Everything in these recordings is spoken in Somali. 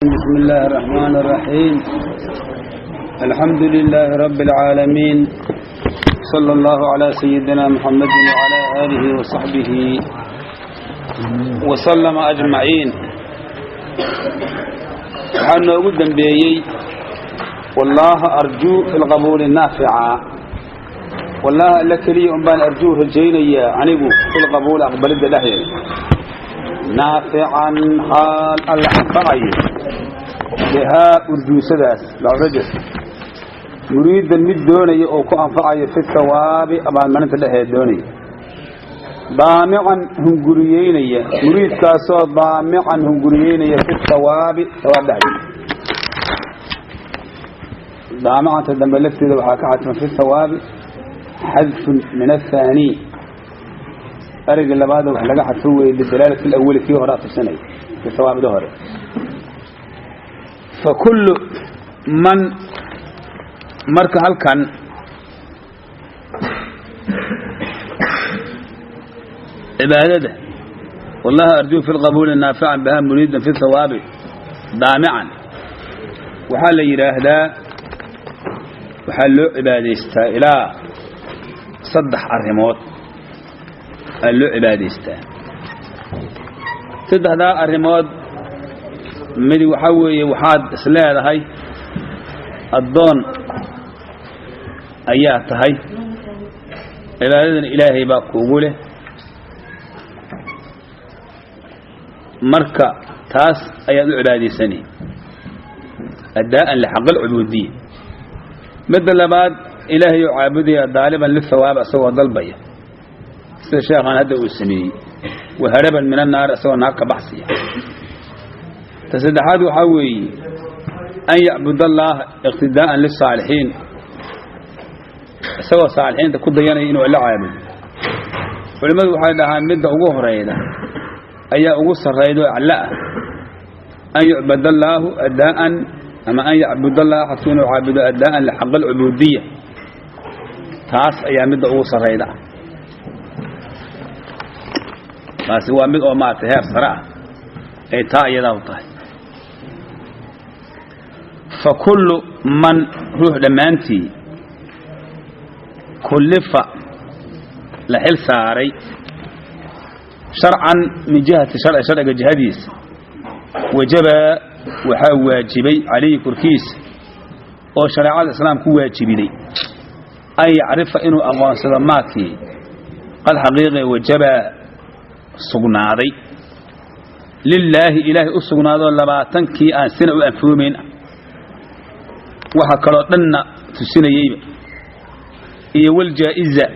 بسم الله الرحمن الرحيم الحمد لله رب العالمين صلى الله على سيدنا محمد وعلى آله وصحبه وسلم أجمعين. Waxaa noogu dambeeyey wallaaha arjuu fi lqabuuli naafica. Wallaaha, alla keliya un baan arjuu rajaynayaa anigu, fi lqabuuli, aqbalidda dhexdeeda, naafican, xaal alla anfacayo, bihaa, urjuusadaas lacrajas, muriidan, mid doonaya oo ku anfacayo, fi thawaabi, abaalmarinta dhexdeed doonaya, daamican, hunguriyeynaya, muriidkaasoo daamican, hunguriyeynaya, fi thawaabi, thawaab dhexdeed. Daamicanta dambe lafteeda waxaa ka xadfan fi thawaabi, xadfun min athaani, ereyga labaada wax laga xadfo weeye, lidalaalati alawali, kii hore tusinaya, fi thawaabida hore. Fakullu man, marka halkan cibaadada wallahi arjuu fi lqabuuli naafican biha muriidan fi thawaabi daamican, waxaa la yidhaahdaa waxaa loo cibaadaystaa ilaa saddex arrimood aa loo cibaadaystaa. Saddexdaa arrimood mid waxaa weeye, waxaad is leedahay addoon ayaa tahay, cibaadadan ilaahay baa kuugu leh, marka taas ayaad u cibaadaysanay addaa'an lixaq alcubuudiya. Midda labaad, ilaahay oo caabudaya daaliban lithawaab, isagoo dalbaya, sida sheekhan hadda uu sameeyey, waharaban min annaar, isagoo naar ka baxsiya. Ta saddexaad waxaa weeye an yacbud allaha iqtidaa'an lisaalixiin, isagoo saalixiinta ku dayanaya inuu alla caabudo. Culimmadu waxay dhahaan midda ugu horeyda ayaa ugu sarrayda oo acla ah, an yucbad allaahu addaa'an, ama an yacbud allaha, axadku inuu caabudo, addaa'an lixaq alcubuudiya, taas ayaa midda ugu sarrayda ah. Taasi waa mid oo maaragtay heer sare ah ay taa iyadaa u tahay. Fa kullu man, ruux dhammaantii, kullifa, la xil saaray, sharcan, min jihati sharci, sharciga jihadiisa, wajaba, waxaa waajibay, calayhi, korkiisa, oo shareecada islaam ku waajibiday, an yacrifa, inuu aqoonsado, maakii qad xaqiiqe wajaba, sugnaaday, lilaahi, ilaahay u sugnaadoo 20kii aan sina u anfoomayn, waxa kaloo dhanna tusinayeyba, iyo waljaa'iza,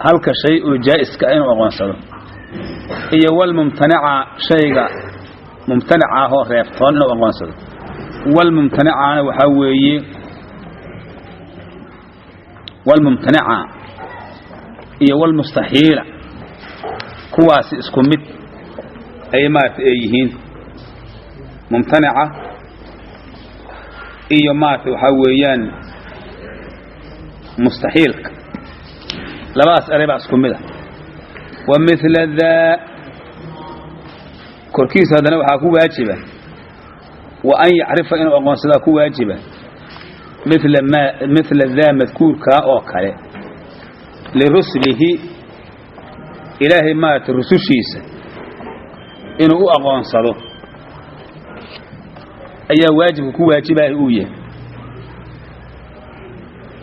halka shay oo jaa'iska ah inuu aqoonsado, iyo walmumtanica, shayga mumtanica ahoo reebtoon inuu aqoonsado. Walmumtanicana waxaa weeye walmumtanica iyo walmustaxiila, kuwaasi isku mid ay maarata ay yihiin. Mumtanica iyo maarata waxaa weeyaan mustaxiilka, labadaas eray baa isku mid ah. Wa mila daa, korkiisa haddana waxaa ku waajiba, wa an yacrifa, inuu aqoonsadaa ku waajiba, mila maa, mila daa, madkuurkaa oo kale, lirusulihi, ilaahay maarata rusushiisa inuu u aqoonsado ayaa waajibka ku waajibaya uu yahay.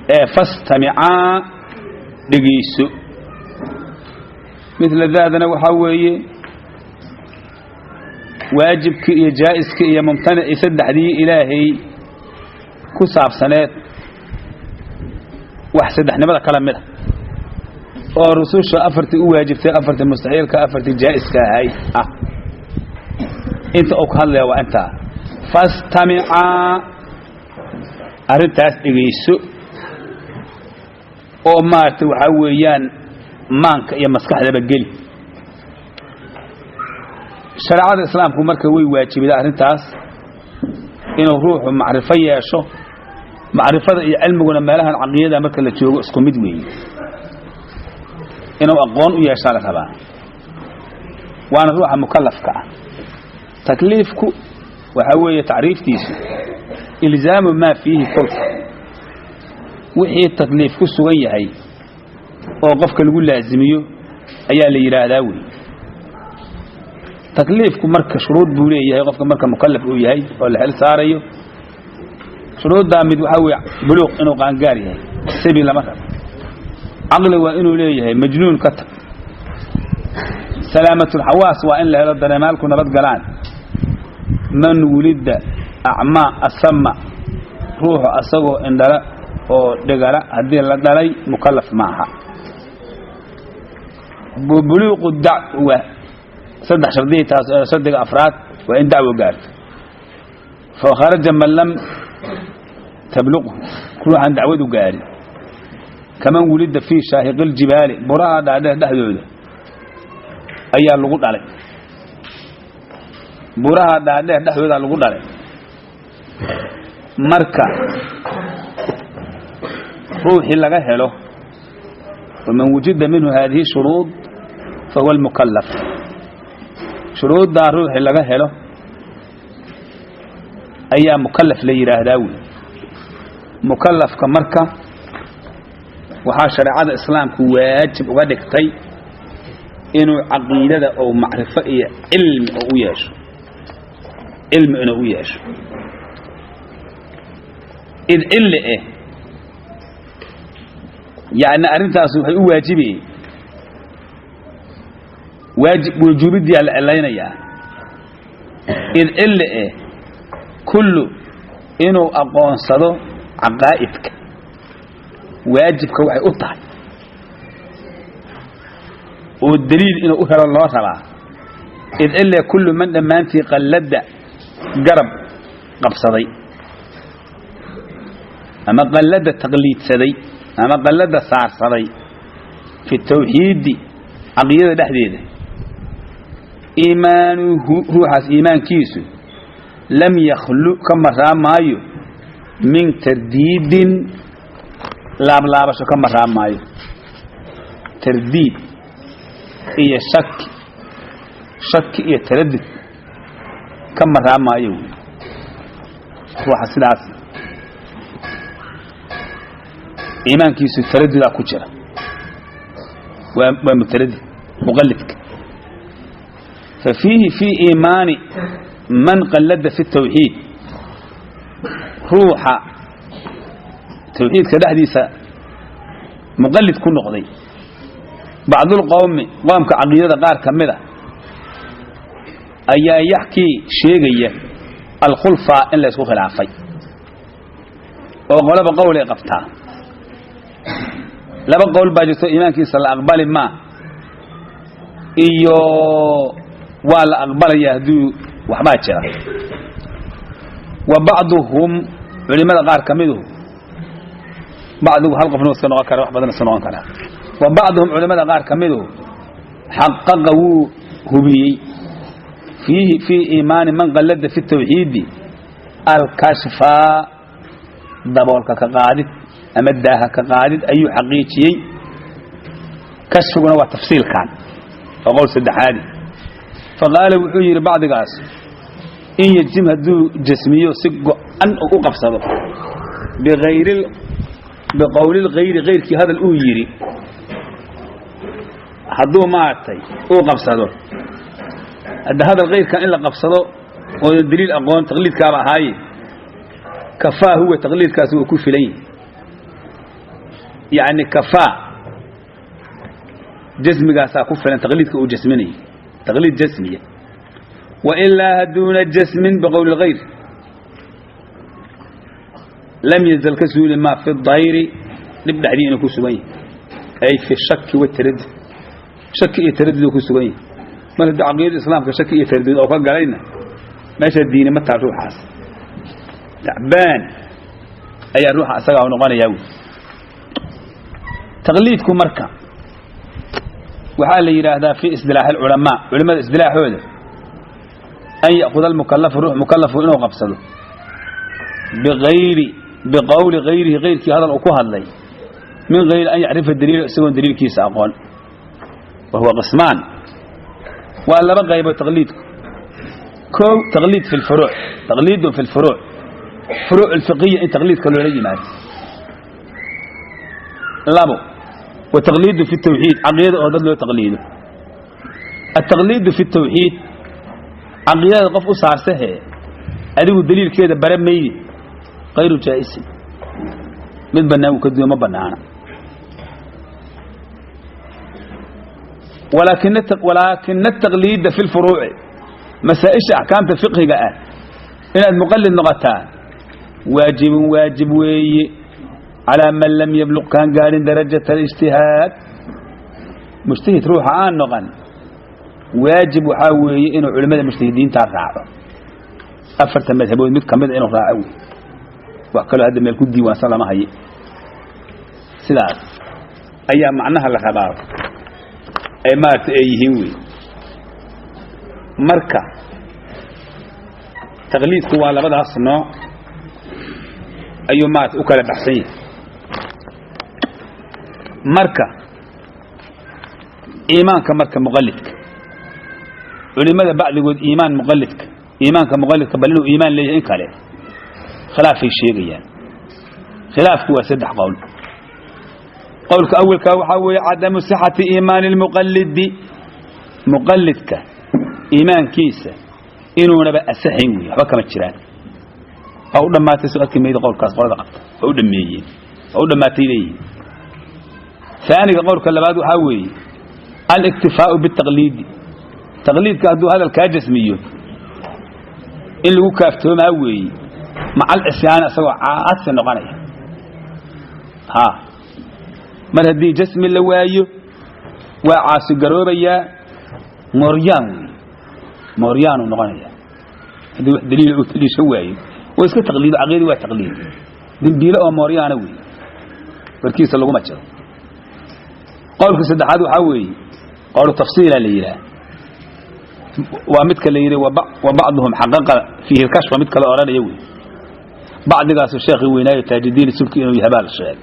Ee fastamicaa, dhegayso. Mila daadana waxaa weeye waajibkii iyo jaa'iskii iyo mumtanicii, saddexdii ilaahay ku saabsaneed, wax saddexnimada kala mid a oo rususha afartii u waajibtay, afartii mustaxiilka, afartii jaa'iska ahay ah. Inta uu ka hadlaya waa intaa. Fastamicaa, arrintaas dhegayso, oo maaragtay waxaa weeyaan maanka iyo maskaxdaba geli. Shareecada islaamku marka way waajibida arrintaas, inuu ruuxu macrifo yeesho. Macrifada iyo cilmiguna meelahan caqiidada marka la joogo isku mid weeye. Inuu aqoon u yeeshaa la rabaa, waana ruuxa mukallafka ah. Takliifku Waxaa weeye tacriiftiisu ilzaamu maa fiihi kulfa, wixii takliif ku sugan yahay oo qofka lagu laazimiyo ayaa la yidhaahdaa wey. Takliifku marka shuruud buu leeyahay qofka marka mukallaf uu yahay oo la xil saarayo. Shuruuddaa mid waxaa weeye buluuq, inuu qaangaar yahay, sabi lama rabo. Caqli waa inuu leeyahay, majnuun ka tag. Salaamatulxawaas waa in la helo, dareemaalku nabad galaan. Man wulida acmaa asama, ruuxu asagoo indhala oo dhegala haddii la dhalay mukallaf ma aha. Buluuqu dacwa saddex shardiyi, taas shardiga afraad waa in dacwo gaarto. Fa kharaja man lam tabluqhu, ruuxaan dacwadu gaarin, kaman wulida fii shaahiqi ljibaali, buraha dhaadheer dhexdooda ayaa lagu dhalay, buraha dhaadheer dhexdoodaa lagu dhalay. Marka ruuxii laga helo, waman wujida minhu haadihi shuruud fahuwa almukallaf, shuruuddaa ruuxii laga helo ayaa mukallaf la yidhaahdaa wey. Mukallafka marka waxaa shareecada islaamku waajib uga dhigtay inuu caqiidada oo macrifo iyo cilmi oo u yeesho, cilmi inuu u yeesho. Id cilli eh, yacni arrintaas waxay u waajibayey, waajib wujuubiddiyaa la cilaynayaa. Id cilli eh kullu inuu aqoonsado caqaa'idka waajibka waxay u tahay oo daliil inuu u helo loo rabaa. Id cille kullu man dhammaantii qalladda garab qabsaday ama qalladda taqliidsaday ama qalladda saarsaday fi tawxiidi, caqiidada dhexdeeda, iimaanuhu ruuxaas iimaankiisu lam yakhlu ka maraa maayo min tardiidin, laablaabasho ka maraa maayo, tardiid iyo shaki, shaki iyo taradud ka maraa maayo wey ruuxa sidaas iimaankiisu taradudaa ku jira, waa mutaradid muqalidka. Fa fiihi fii iimaani man qallada fi tawxiid, ruuxa tawxiidka dhexdiisa muqallid ku noqday, bacdulqowmi qoomka caqiidada qaar ka mid a ayaa yaxkii sheegaya alkhulfa in la isku khilaafay oo qolaba qowlay qabtaa. Laba qowl baa jirto, iimaankiisa la aqbali maa iyo waa la aqbalaya hadduu waxbaa jira. Wa bacduhum culimada qaar ka miduhu, bacdigu hal qofna iska noqon kara, wax badan iska noqon karaa. Wa bacduhum culimada qaar ka miduhu xaqaqa wuu hubiyey fiihi fii iimaani man qallada fi tawxiidi alkashfaa, daboolka ka qaadid ama daaha ka qaadid ayuu xaqiijiyey. Kashfiguna waa tafsiilkan, waa qowl saddexaadi. Faqaala wuxuu yidhi bacdigaas, in yajim hadduu jasmiyo si go'an oo u qabsado biayri biqowlilkhayri, kayrkii hadal uu yidhi hadduu maaragtay uu qabsado, hadda hadal kayrkan in la qabsado ooda daliil aqoon taqliidkaaba ahaaye, kafaa huwa taqliidkaasi wuu ku filan yahi. Yacni kafaa jasmigaasaa ku filan taqliidka uu jasminayo, taqliid jasmiya. Wailaa hadduuna jasmin biqowli اlkhayr lam yazal ka suuli maa fi dayri, dhib dhexdii inuu ku sugan yahay, ay fi shaki wataradud, shaki iyo taradud uu ku sugan yahay. Mar haddii caqiidada islaamka shaki iyo taradud oo ka galayna meesha diini ma taal, ruuxaas tacbaan ayaa ruuxa isagaa u noqonayaa wy. Taqliidku marka waxaa la yidhaahdaa fi isdilaaxi alculamaa, culimada isdilaaxooda, an ya'kuda almukalafu, ruux mukalafu inuu qabsado biayri biqowli hayrihi, hayrkii hadal uu ku hadlay, min hayri an yacrifa daliila, isagoon daliilkiisa aqoon. Wa huwa qismaan, waa laba qaybo taqliidku. Kow, taqliid fi lfuruuc, taqliidun fi lfuruuc, furuuc alfiqiya in taqliidka loola yimaado. Labo, wa taqliidu fi tawxiid, caqiidada oo dad loo taqliido. Altaqliidu fi tawxiid, caqiidada qof u saarsahe adigu daliilkeeda bara maydi, kayru jaa'isin, mid bannaan uu ka duwa ma bannaana. Walaakina ataqliida fi lfuruuci, masaa-isha axkaamta fiqhiga ah inaad muqallid noqotaa waajibun, waajib weeye calaa man lam yabluq, kaan gaadhin darajata alijtihaad. Mujtahid ruuxa aan noqon waajib waxaa weeye inuu culimmada mujtahidiintaa raaco, afarta madhabood mid kamida inuu raaco wey. Wax kaloo hadda meel ku diiwaansan lama haye. Sidaas ayaa macnaha la rabaa ay maaragtay ay yihiin wey. Marka taqliidku waa labadaas nooc ayuu maarata u kala baxsan yahay. Marka iimaanka, marka muqallidka, culimada bacdigood iimaan muqallidka, iimaanka muqallidka bal inuu iimaan leeyahay in kale khilaafay sheegayaan. Khilaafku waa saddex qowl. Qowlka awalkaa waxaa weeye cadamu sixati iimaani lmuqallidi, muqallidka iimaankiisa inuunaba asaxayn wey, waxba kama jiraan, waa u dhammaatay. Soo arki mayda qowlkaas qolada qabta waa u dhameeyeen, waa u dhammaatay leeyihiin. Aaniga, qowlka labaad waxaa weeye aliktifaau bitaqliidi, taqliidka hadduu hadal kaa jasmiyo in lagu kaaftoomaa weeye, macal cisyaani, isagoo caasi noqonaya. Ha, mar haddii jasmi la waayo waa caasi garoobayaa, mooryaan weeye, mooryaanuu noqonaya. Haddii wax daliila uu daliishan waayo waa iska taqliido, caqiidi waa taqliid, dembiile oo mooryaana weeye, warkiisa laguma jiro. Qowlka saddexaad waxaa weeye qowlu tafsiila la yidhaah, waa midka la yidhi wa bacduhum xaqaqa fiihi lkashfa, mid kale odhanaya wey. Bacdigaasu sheekhii weynaayo Taajidiin Subki inuu yahay baa la sheegay.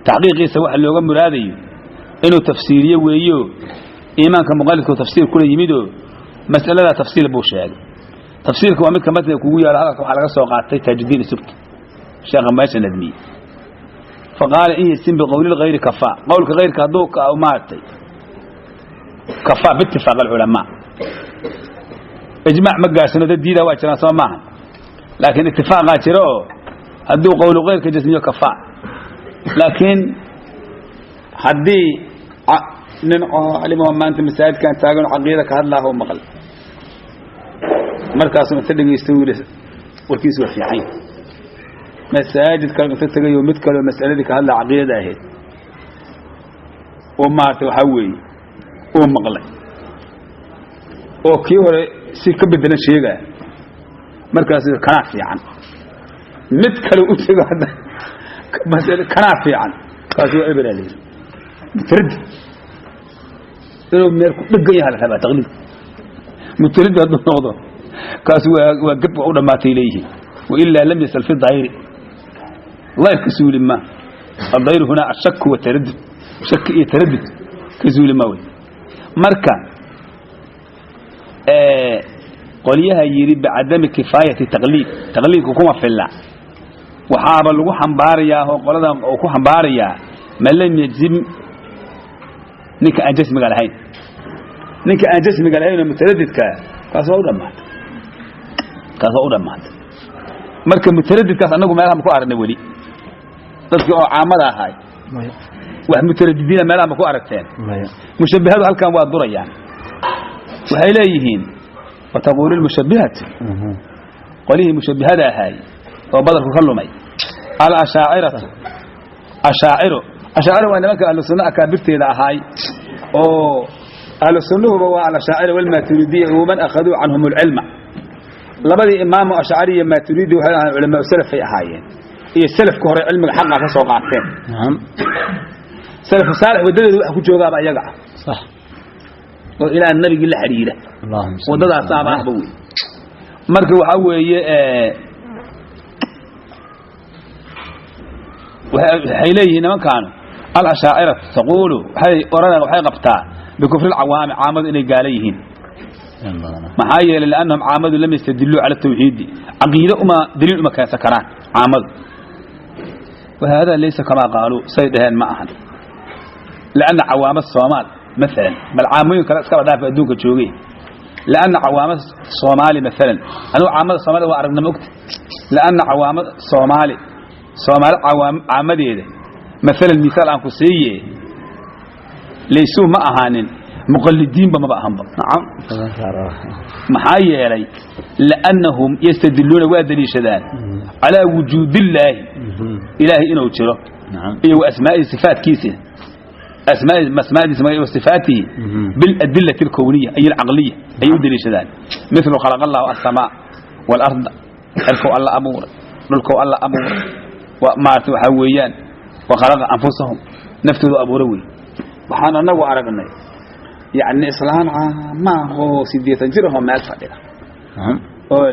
Taxqiiqiisa waxa looga muraadayo inuu tafsiiriye weeyo, iimaanka muqallidku tafsiir kula yimidoo mas'aladaa tafsiil buu sheegay. Tafsiilka waa midka matniga kugu yaalo, hadalka waxaa laga soo qaatay Taajidiin Subki, sheekha meesha nadmiyey. Faqaala in yasin biqowli lgayri kafaa, qowlka hayrka hadduu maaragtay kafaa biitifaaq alculamaa, ijmaac ma gaarsano, dad diidaa waa jiraan soo maaha, laakiin itifaaqaa jira oo hadduu qowlu kayrka jasmiyo kafaa. Laakiin haddii nin caalimo maanta masaajidkan taagan oo caqiida ka hadlaaho maqal, markaasuu inta dhegaysto yidhi warkiisu waa fiican yahay, masaajid kale inta tegayo mid kaleo mas'aladii ka hadlaa caqiidada ahayd oo maaragtay waxaa weeye uu maqlay oo kii hore si ka bedelan sheegaya, markaasuu yidhi kanaa fiican, mid kale u tego hadda mas'ale kanaa fiican, kaasi waa eberaa la yidhi. Mutaradid inuu meel ku dhegan yaha la rabaa taqliid. Mutaradid hadduu noqdo kaasi waa gab, waa u dhammaatay leeyihiin. Wailaa lam yasal fi dayri, dayrka suuli ma adayru hunaa ashaku wataradud, shaki iyo taradud ka suuli ma wey. Marka qolyaha yidhi bicadami kifaayati taqliid, taqliidku kuma filla, waxaaba lagu xambaarayaa oo qoladan uu ku xambaarayaa man lam yajzim, ninka aan jasmiga lahayn, ninka aan jasmiga lahayn oo mutaradidka, kaas waa u dhammaatay, kaas waa u dhammaatay. Marka mutaradidkaas annagu meelaha ma ku aragnay weli? Dadkii oo caamada ahay wax mutaradidiina meelaha ma ku aragteen? Mushabbihadu halkan waa durayaan, waxay leeyihiin wataquulu lmushabbihatu, qolihii mushabbihada ahaay oo badarku ka lumay, alashaaciratu, ashaaciro, ashaaciro waa nimanka ahlu sunna akaabirteeda ahaay, oo ahlu sunnuhuba waa alashaacira walmaaturidiya waman akhaduu canhum alcilma. Labadii imaamu ashcari iyo maaturidi waxay ahaayeen culamaa salafay ahaayeen, iyo salafka hore cilmiga xaqa ka soo qaateen. Salafu saalix waddadeedu waxa ku joogaaba iyaga ah oo ilaa nabigii la xidhiidha, waddadaasaaba ahba wey. Marka waxaa weeye waxay leeyihiin nimankaanu alashaaciratu taquulu, waxay oranayaan, waxay qabtaa bikufri lcawaami, caamadu inay gaala yihiin. Maxaa yeelay, liannahum caamadu lam yastadiluu cala tawxiidi, caqiide uma daliil uma keensan karaan caamadu. Wahaadaa laysa kamaa qaaluu, say dhaheen ma ahan. Lianna cawaama soomaal maalan, bal caamooyin kale iskaba dhaafa adduunka joogay, lianna cawaama soomaali maalan, anigu caamada soomaalida waa aragna, ma ogta? Lianna cawaama soomaali, soomaali caamadeeda maalan, misaal aan ku siiye, laysuu ma ahaanin muqalidiinba, maba ahanba. Maxaa yeelay, liannahum yastadiluuna, waa daliishadaan, calaa wujuudillaahi, ilaahay inuu jiro, iyo wa asmaa'ihi, sifaatkiisa, asmaadiisa wa sifaatihi, biladillati alkowniya ay alcaqliya ayay u daliishadaan. Mithlu khalaqa allahu alsamaa waalarda, cirkow alla abuuray, dhulkow alla abuuray, maarata waxaa weeyaan wa khalaqa anfusahum, naftoodu abuura wey. Waxaan anagu aragnay yacni islaan caamaahoo 80 jir ahoo meel fadhida oo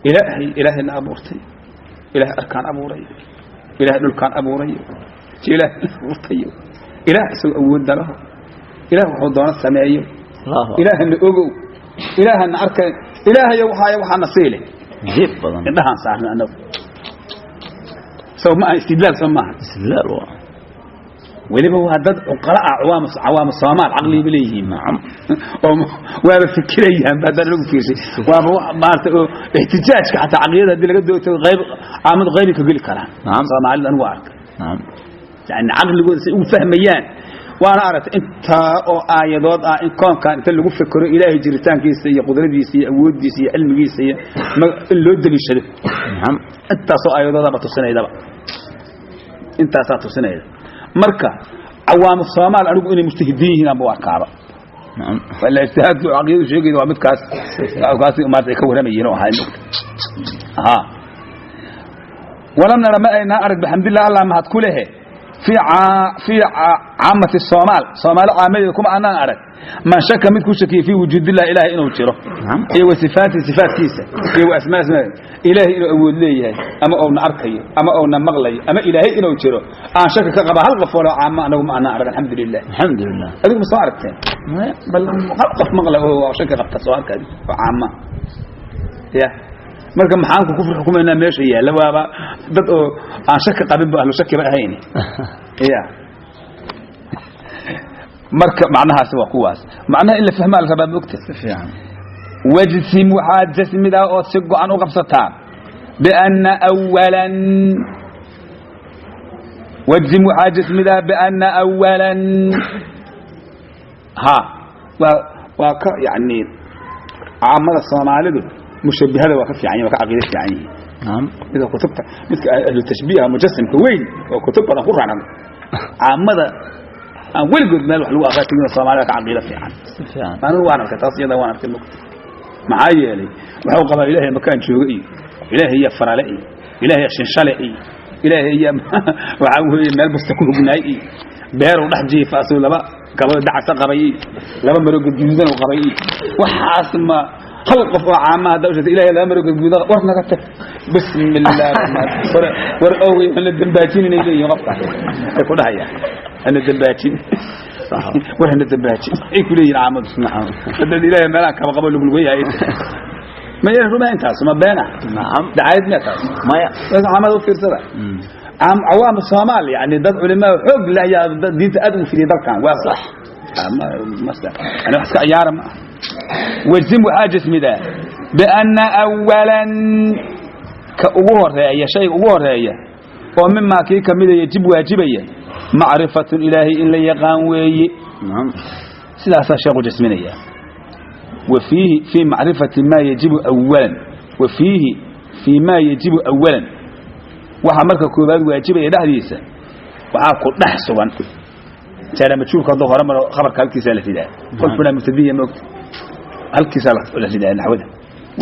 ilaahay, ilaahayna abuurtay, ilaahay arkaan abuuray, ilaahay dhulkaan abuuray, ilaahay abuurtay, ilaah isagoo awoodda laho, ilaah wuxuu doono sameeyo, ilaahana ogow, ilaahana arkay, ilaahayo waxaaya waxaana siile indhahaan saarna anagu. Sow ma aha istidlaal? Soo maaha? Istidlaal waa. Weliba waa dad cuqala ah, cawaam soomaal, caqliba leeyihiin oo waaba fikirayaan ba haddaan lagu fiirsay, waaba wax maarata oo ixtijaajka xataa caqliyada haddii laga doogto qayb caamadu qaybi ka geli karaan. Soomaalida anigu arkay, yani caqligooda say ugu fahmayaan, waana aragtay intaa oo aayadood ah in koonkan inta lagu fekero ilaahay jiritaankiisa iyo qudradiisa iyo awooddiisa iyo cilmigiisa iyo in loo daliishado. Intaasoo aayadoodaba tusinaydaba, intaasaa tusinayda. Marka cawaamu soomaal anigu inay mujtahidiin yihiin aanba u arkaaba, wala ijtihaadku caqliyadu sheegayda waa midkaas kaas maarata ay ka warramayeen oo ahaa mogta. Ha, walam nara, ma aynaa arag, bixamdillah, allah mahad ku lehe, fii caamati soomaal, soomaali caamadeeda kuma anaan arag, man shaka, mid ku shakiyey, fii wujuudillahi, ilahay inuu jiro, iyo wa sifaatihi, sifaatkiisa, iyo wa asmaa, ilaahay inuu awood leeyahay, ama uuna arkayo, ama uuna maqlayo, ama ilaahay inuu jiro aan shaki ka qaba hal qof oo caama anagu ma anaan arag, alxamdulilah. Alxamdulilah. Adigu ma soo aragteen? Bal hal qof maqla oo shaki qabta soo arka oo caama ya. Marka maxaan ku kufri xukumaynaa meesha yaalla? Waaba dad oo aan shaki qabin ba, ahlu shakiba ahayn ya. Marka macnahaasi waa kuwaas, macnaha in la fahmaa la rabaa, moogta? Si fiican. Wajsim, waxaad jasmidaa ood si go-an u qabsataa bianna awalan, wajsim, waxaad jasmidaa bianna awalan, ha, waa ka yani caamada soomaalidu mushabihada waa ka fiican yihin, waa ka caqiida fiican yihiin. Midka kutubta, midka ahlu tashbiiha, mujasimka weyn oo kutub badan ku raran, caamada aan weligood meel wax lagu aqraa tegin soomaalida ka caqiida fiican. Si fiican. Anigu waan arkay taas iyada, waan arkay mugta. Maxaa yeelay, wuxuu qabaa ilaahay makaan jooga iyo ilaahay iyo farale iyo ilaahay shinshale iyo ilaahay iyo waxaa weeye meel busta ku hugnaay iyo beeru dhex jiifa asuu laba gabadho dacasa qabay iyo laba maro gadguudan uu qabay iyo waxaas. Ma hal qof oo caama hadda u sheegtay ilaahay laba maro gadguudan, war naga tag, bismi illah raxmaan, war war owgay, waxaan la dambaajin inay leeyihiin qofkaas ay ku dhahayaan, hana dambaajin, war hana dambaajin ay ku leeyihiin caamadu. Haddaad ilaahay meelaha kaba qabo luglugan yahay, ma yahay ruma intaas ma beena? Dacaayad miya taas? Maya. Bas caamada u fiirsada. Cawaam soomaal, yani dad culimaa xoog leh ayaa diinta aad ugu fidiyay dalkan, waa sax, yani wax iska ciyaara ma aha. Wajsim, waxaa jasmidaa, bianna awalan, ka ugu horeeya, shayga ugu horeeya oo mimaa kii kamida yajib, waajibaya, macrifatun, ilaahay in la yaqaan weeye. Sidaasaa sheekhu jasminaya. Wa fiihi fii macrifati maa yajibu awalan, wa fiihi fii maa yajibu awalan, waxa marka koobaad waajibaya dhexdiisa waxaa ku dhex sugan jaaramajuurka hadduu hore maro khabarka halkiisaa la ridaa, qolfuna mubtadiya moogta, halkiisaa la ridaa naxwada.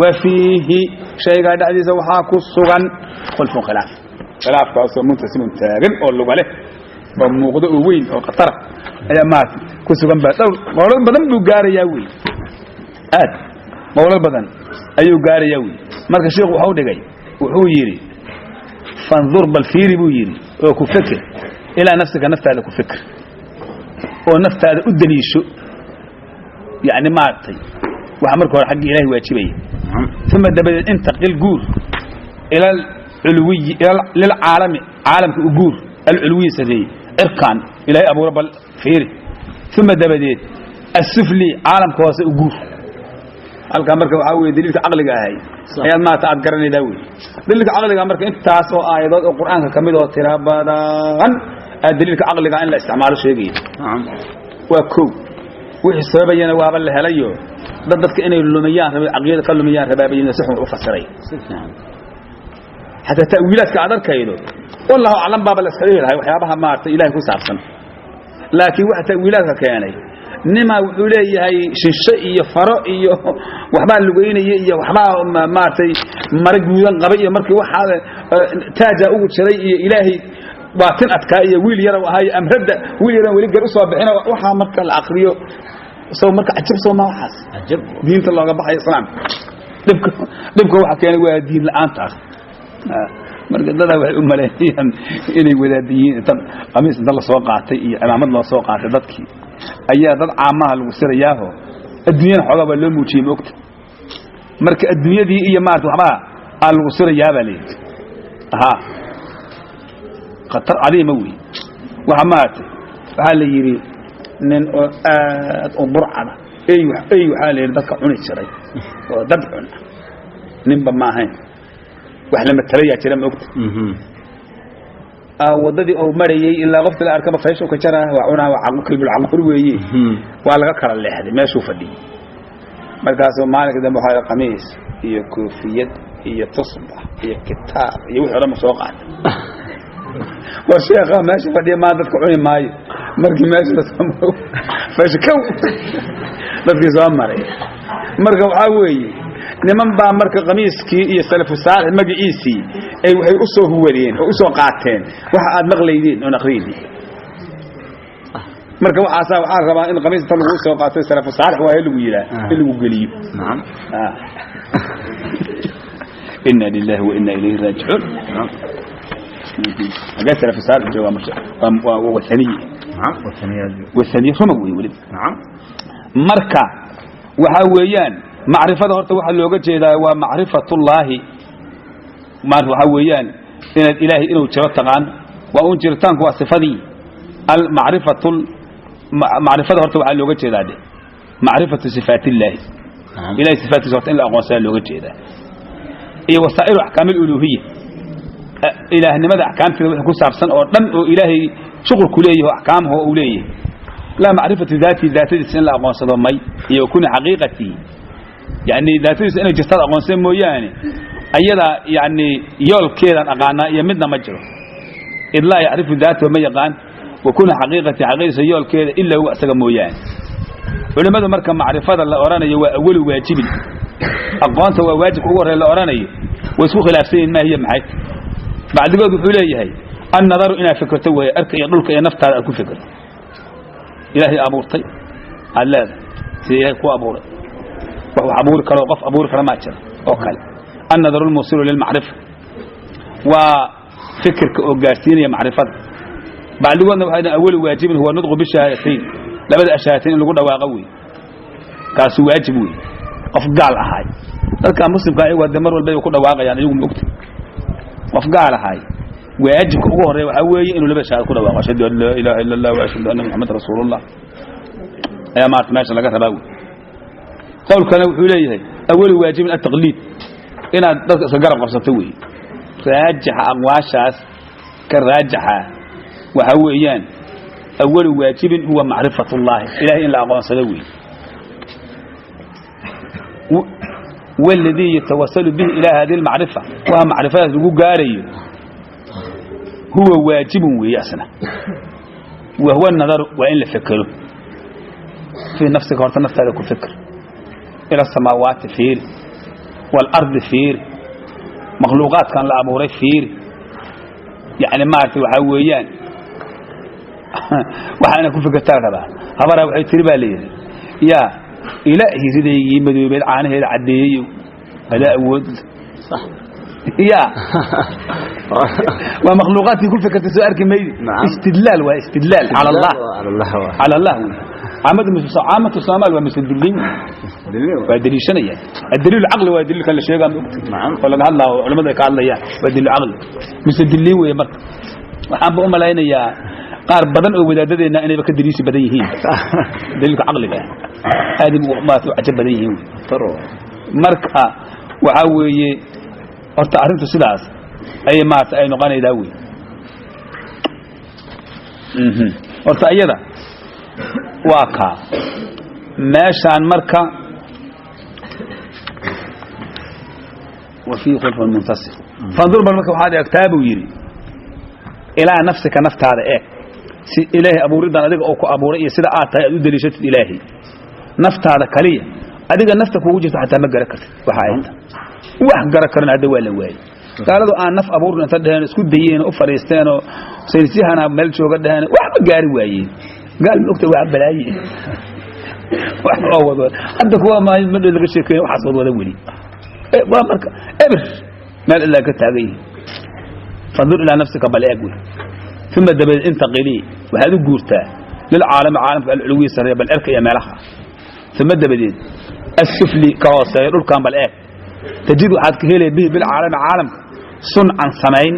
Wa fiihi, shaygaa dhexdiisa waxaa ku sugan, khulfun, khilaaf, khilaafkaasoo muntasimun, taagan oo luga leh oo muuqdo oo weyn oo khatara ayaa maarata ku sugan baa. Dhowr qowlal badan buu gaarayaa wey, aad qowlal badan ayuu gaarayaa wey. Marka sheikhu waxau dhigay, wuxuu yidhi fandur, bal fiiri buu yidhi, oo ku feker, ilaa nafsika, naftaada ku feker oo naftaada u daliisho, yani maaragtay Waxa marka hore xagga Ilaahay waajibaya. Uma dabadeed intaqil, guur, ila alculwiyi, lilcaalami, caalamka u guur, alculwiyi, sareeyey, cirkaan Ilaahay abuura bal fiiri. Uma dabadeed asufli, caalamka hoose u guur. Halkaa marka waxaa weye daliilka caqliga ahay ayaad maarata aad garanaydaa wey. Daliilka caqliga marka intaas oo aayadood oo Qur'aanka ka mid oo tira badan aad daliilka caqliga in la isticmaalo sheegaya. Waa kow, wixii sababayana waaba la helayo. Dad dadka inay lumiyaan rabay, caqliyada ka lumiyaan rabaabayina si xun u fasiray. Xataa ta'wiilaadka aad arkaydo, wallahu aclam, baaba la iska dhihi lahay waxyaabaha maarata Ilahay ku saabsan, laakiin waxa ta'wiilaadka keenay nimaa wuxuu leeyahay shishe iyo faro iyo waxbaa lugeynaya iyo waxbaa maaragtay mara guudan qabay iyo markii waxaa taaja ugu jiray iyo Ilaahay waa tin adkaa iyo wiil yarow ahaa iyo amradda wiil yaran weli gar u soo bixina. Waxaa marka la akriyo soo marka cajab soo ma waxaas diinta looga baxayo islaamka. Dhibka waxa keenay waa diin la'aantaas. Marka dadaa waxay u maleeyaan inay wadaadiyiin inta qamiis inta la soo qaatay iyo cimaamad loo soo qaatay, dadkii ayaa dad caamaha lagu sirayaaho adduunyana xoogaa baa loo muujiyey, maogta. Marka adduunyadii iyo maarata waxbaa aa lagu sirayaa baa layidhi. Ahaa, khatar cadiima wey. Waxa maaragtay waxaa la yidhi nin oo aad u burcada ey ey, waxaa la yidhi dadka cuni jiray oo dad cuna ninba ma ahayn, wax la matalayaa jira, maogta. Waddadii uu marayey ilaa qofka la arkaba fayshu ka jaraa, waa cunaa, waa kalbulcaqur weeye. Waa laga kala leexday meeshuu fadhiyey. Markaasuu maalinka dambe waxaa qamiis iyo koofiyad iyo tusbax iyo kitaab iyo wixii o dhan ba soo qaatay. War sheekha meesha fadhiya maa dadka cuni maayo. Markii meesha lasoo faysha kow dadkii soo maray. Marka waxaa weeye niman baa marka qamiiskii iyo salafu saalix magaciisii ay waxay u soo huwadeen oo u soo qaateen waxa aad maqlaydeen oon aqriydi. Marka waxaasaa waxaa rabaa in qamiis inta lagu soo qaato salafu saalix waa lagu yidhaah in lagu geliyo. Inna lillahi wa inna ilayhi raajicuun. Hagee salafu saalix joogaa? Marka waa wathaniye, wathaniye rumag wey weliba. Marka waxaa weeyaan macrifada horta waxaa looga jeedaa waa macrifatullaahi. Maarta waxaa weeyaan inaad Ilaahay inuu jiro taqaan, waa un jiritaanku waa sifadii. Almacrifatu, macrifada horta waxaa looga jeedaa de macrifatu sifaat illaahi, Ilahay sifaatkiisa horta in la aqoonsadaa looga jeedaa, iyo wasaa'iru axkaam aluluhiya, ilaahnimada axkaamteeda wixii ku saabsan oo dhan oo Ilaahay shuqulku leeyahay oo axkaamho uu leeyahay. Laa macrifatu daatihi, daatadiisa in la aqoonsado may, iyo kuna xaqiiqatihi, yani daatadiisa inay jirtaad aqoonseen mooyaane, ayadaa yani yoolkeedaan aqaanaa iyo midna ma jiro. Id laa yacrifu daatahu, ma yaqaan, wa kuna xaqiiqati, xaqiiqadiisa yoolkeeda, ilaa huwa, isaga mooyaane. Culimmadu marka macrifada la odhanayo waa awalu waajibin, aqoonta waa waajibka ugu horreya la odhanayo, way isku khilaafsan yihin. Maa hiya, maxay? Bacdigood wuxuu leeyahay annadaru, inaad fikirto weeye, arka iyo dhulka iyo naftaada aad ku fikirto Ilaahay abuurtay aad leedahay, sida Ilahay ku abuuray wax wax abuuri karo, qof abuuri kara maa jira oo kale. Annadaru lmuusilu lilmacrifa waa fikirka oo gaarsiinaya macrifada. Bacdigoodna waxay dhahen awalu waajibin huwa nudqu bishahaadatayn, labada ashahaatayn in lagu dhawaaqo wey, kaasu waajib wey. Qof gaal ahaay, dadka muslimka ayagu hadee mar walba ay ku dhawaaqayaan iyagu, maogta. Qof gaal ahaay waajibka ugu horreeya waxaa weeye inuu laba shahaado ku dhawaaqo, ashhadu an laa ilaha illa allah wa ashhadu anna Muxammad rasuulullah, ayaa maarata meesha laga rabaa wey. Qowlkana wuxuu leeyahay awalu waajibin ataqliid, inaad dadka iska garab qabsato wey. Raajixa aqwaashaas ka raajixa waxaa weeyaan awalu waajibin huwa macrifat ullahi, Ilahay in la aqoonsado wey. Waladii yatawasalu bihi ilaa hadihi almacrifa, waxa macrifadaas lagu gaarayo, huwa waajibun weeye asna, wa huwa nadaru, waa in la fekero, fii nafsika, horta naftaada ku fikir, ila asamaawaati fiiri, waalardi fiiri, makhluuqaadkan la abuuray fiiri. Yani maaragtay waxaa weeyaan waxaa inaad ku fikirtaa rabaa. Habaraa waxay tiri baa layidhi, yaa Ilaahi ridaygii madoobeed caanaheeda caddeeyeyo, adaa awood ya waa makhluuqaadkii ku fikirtay, soo arki maydi. Istidlaal waa istidlaal cala allah, cala allah wey. Caamatu Soomaal waa mustadilliin, waa daliishanayaan. Adaliil caqli waa daliilka la sheegaa, ma ogtid, oo laga hadlaayo, culimadu ay ka hadlayaan, waa daliil caqli. Mustadilliin weeye. Marka waxaanba u malaynayaa qaar badan oo wadaadadeenna inayba ka daliisi badan yihiin daliilka caqliga ah, aad maata u cajab badan yihiin. Marka waxaa weeye horta arrintu sidaas ayay maarata ay noqonaydaa wey. Horta iyada waa kaa meeshaan. Marka wa fii khulfun muntasir fandur, bal marka waxaad eegtaa buu yidhi ilaa nafsika, naftaada eeg, si Ilaahay abuuriddan adiga oo ku abuuray iyo sida aad tahay aad u daliishatid. Ilaahay naftaada kaliya, adiga nafta kugu jirta xataa ma garan kartid waxa ay tahay. Wax garan karan hadda waa la waayey. Gaaladu aan naf abuurin inta dheheen, isku dayeen, u fadhiisteenoo saynisyahana meel jooga dheheen, waxba gaari waayeen. Gaal ma ogta waa balaaye wax oo wad hadda kuwa ma laga sheekeeyo, waxaas wad wada weli waa marka eber meel ilaa ka taagan yihin. Fandur ilaa nafsika, bal eeg wey. Uma dabadeed intaqilii, waxaad u guurtaa lilcaalami, caalamka alculwiyi sarreeya, bal erka iyo meelaha. Uma dabadeed assufli, ka hooseeya dhulkan, bal eeg. Tajid, waxaad ka helaya, bihi bilcaalami, caalamka, suncan samayn,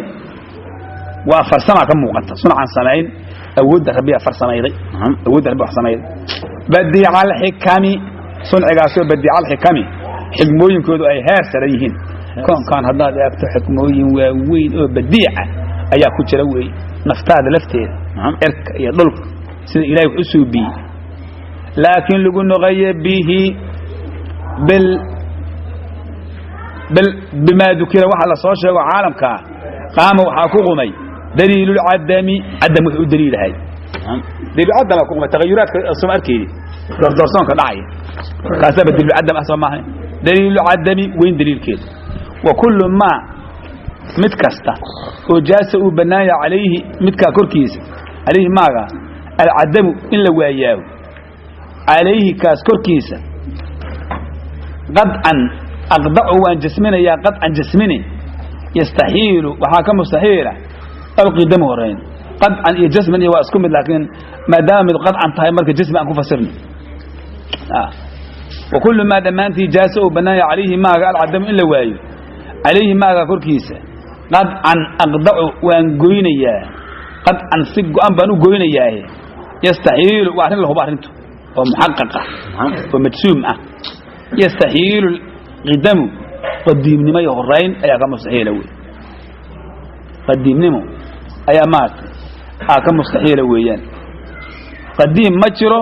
waa farsama ka muuqata, suncan samayn, awoodda Rabbiyaa farsamayday, awoodda Rabbi wax samayday. Badiica alxikami, suncigaasoo badiica alxikami, xigmooyinkoodu ay heer sare yihiin. Koonkan haddaad eegto xikmooyin waaweyn oo badiica ayaa ku jira weeye, naftaada lafteeda, cirka iyo dhulka sida Ilahay wax u suubiyey. Laakiin lagu noqoye bihi bil bimaa dukira, waxa la soo sheego caalamkaa, qaama waxaa ku qumay daliilulcadami, cadam wuxuu u daliilahay, daliilcadama ku qumay tagayuraadka soo arkeydi, doordoorsoonka dhacaya, kaasaaba daliilcadam ah, soo maahayn? Daliilulcadami weyn daliilkeeda. Wa kullu maa, mid kasta oo jaasa uu bannaan yahay, calayhi midkaa korkiisa, calayhi maaga, alcadamu in la waayaaho, calayhi kaas korkiisa, qadcan aqdacu, waan jasminayaa, qadcan jasmini, yastaxiilu, waxaa ka mustaxiila alqidamu, horeyn. Qadcan iyo jasman iyo waa isku mid, laakiin maadaama mid qadcan tahay marka jasmi aan ku fasirno. Wa kullu maa, dhammaantii, jaasa uu bannaan yahay, calayhi maaga, alcadamu in la waayo, calayhi maaga korkiisa, qadcan aqdacu, waan goynayaa, qadcan si go-an baan u goynayaahe, yastaxiilu, waa arrin la hubo arrintu oo muxaqaq ah oo majsuum ah, yastaxiilu qidamu, qadiimnimo iyo horayn ayaa ka mustaxiila wey. Qadiimnimo ayaa maaragtay aa ka mustaxiila weeyaan. Qadiim ma jiro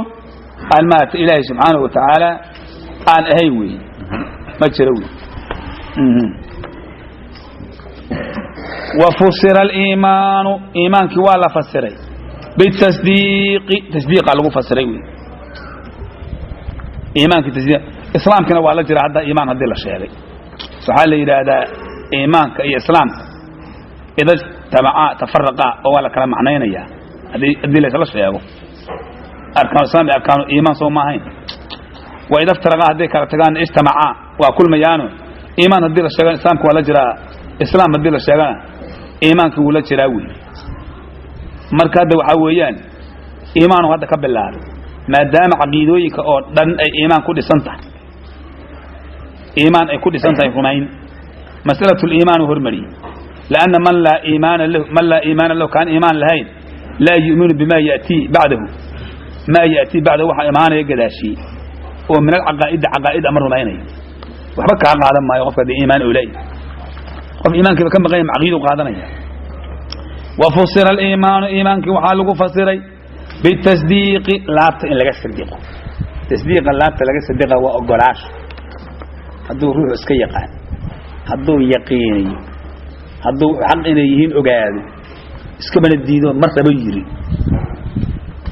aan maaragtay Ilaahay subxaanahu wa tacaala aan ahayn wey, ma jiro wey. Wa fusira aliimaanu, iimaankii waa la fasiray, bitasdiiqi, tasdiiqa lagu fasiray wey iimaankii, tasdiiq. Islaamkina waa la jira hadda iimaan haddii la sheegay. Waxaa la yidhaahdaa iimaanka iyo islaamka ida ijtamacaa tafaraqaa, oo waa la kala macnaynayaa haddii laysla sheego. Arkaanu islaam iyo arkaanu iimaan soo ma ahayn? Wa ida iftaraqaa, hadday kala tagaan, ijtamacaa, waa kulmayaano. Iimaan haddii la sheegana islaamka waa la jiraa, islaam haddii la sheegana iimaanka wuu la jiraa wey. Marka hadda waxaa weeyaan iimaanu hadda ka bilaabay, maadaama caqiidooyinka oo dhan ay iimaan ku dhisan tahay, iimaan ay ku dhisan tahay, rumayn, masalatu liimaan uu hormariyey, lianna man laa iimaana lahu, man laa iimaana lahu, kaan iimaan lahayn, laa yu'minu bima ya'tii bacdahu, maa ya'tii bacdahu, waxaa imaanaya gadaashii oo min alcaqaa'idi, caqaa'id ama rumaynayo, waxba kaa qaadan maayo qofka haddii iimaan oo laayahy. Qof iimaankiiba ka maqan yahay caqiidu qaadanaya. Wa fusira aliimaanu, iimaankii waxaa lagu fasiray bitasdiiqi, laabta in laga sadiqo. Tasdiiqa laabta laga sadiqa waa ogolaasho. Hadduu ruuxu iska yaqaan, hadduu yaqiiniyo, hadduu xaq inay yihiin ogaado, iskamana diido, mar raba yiri,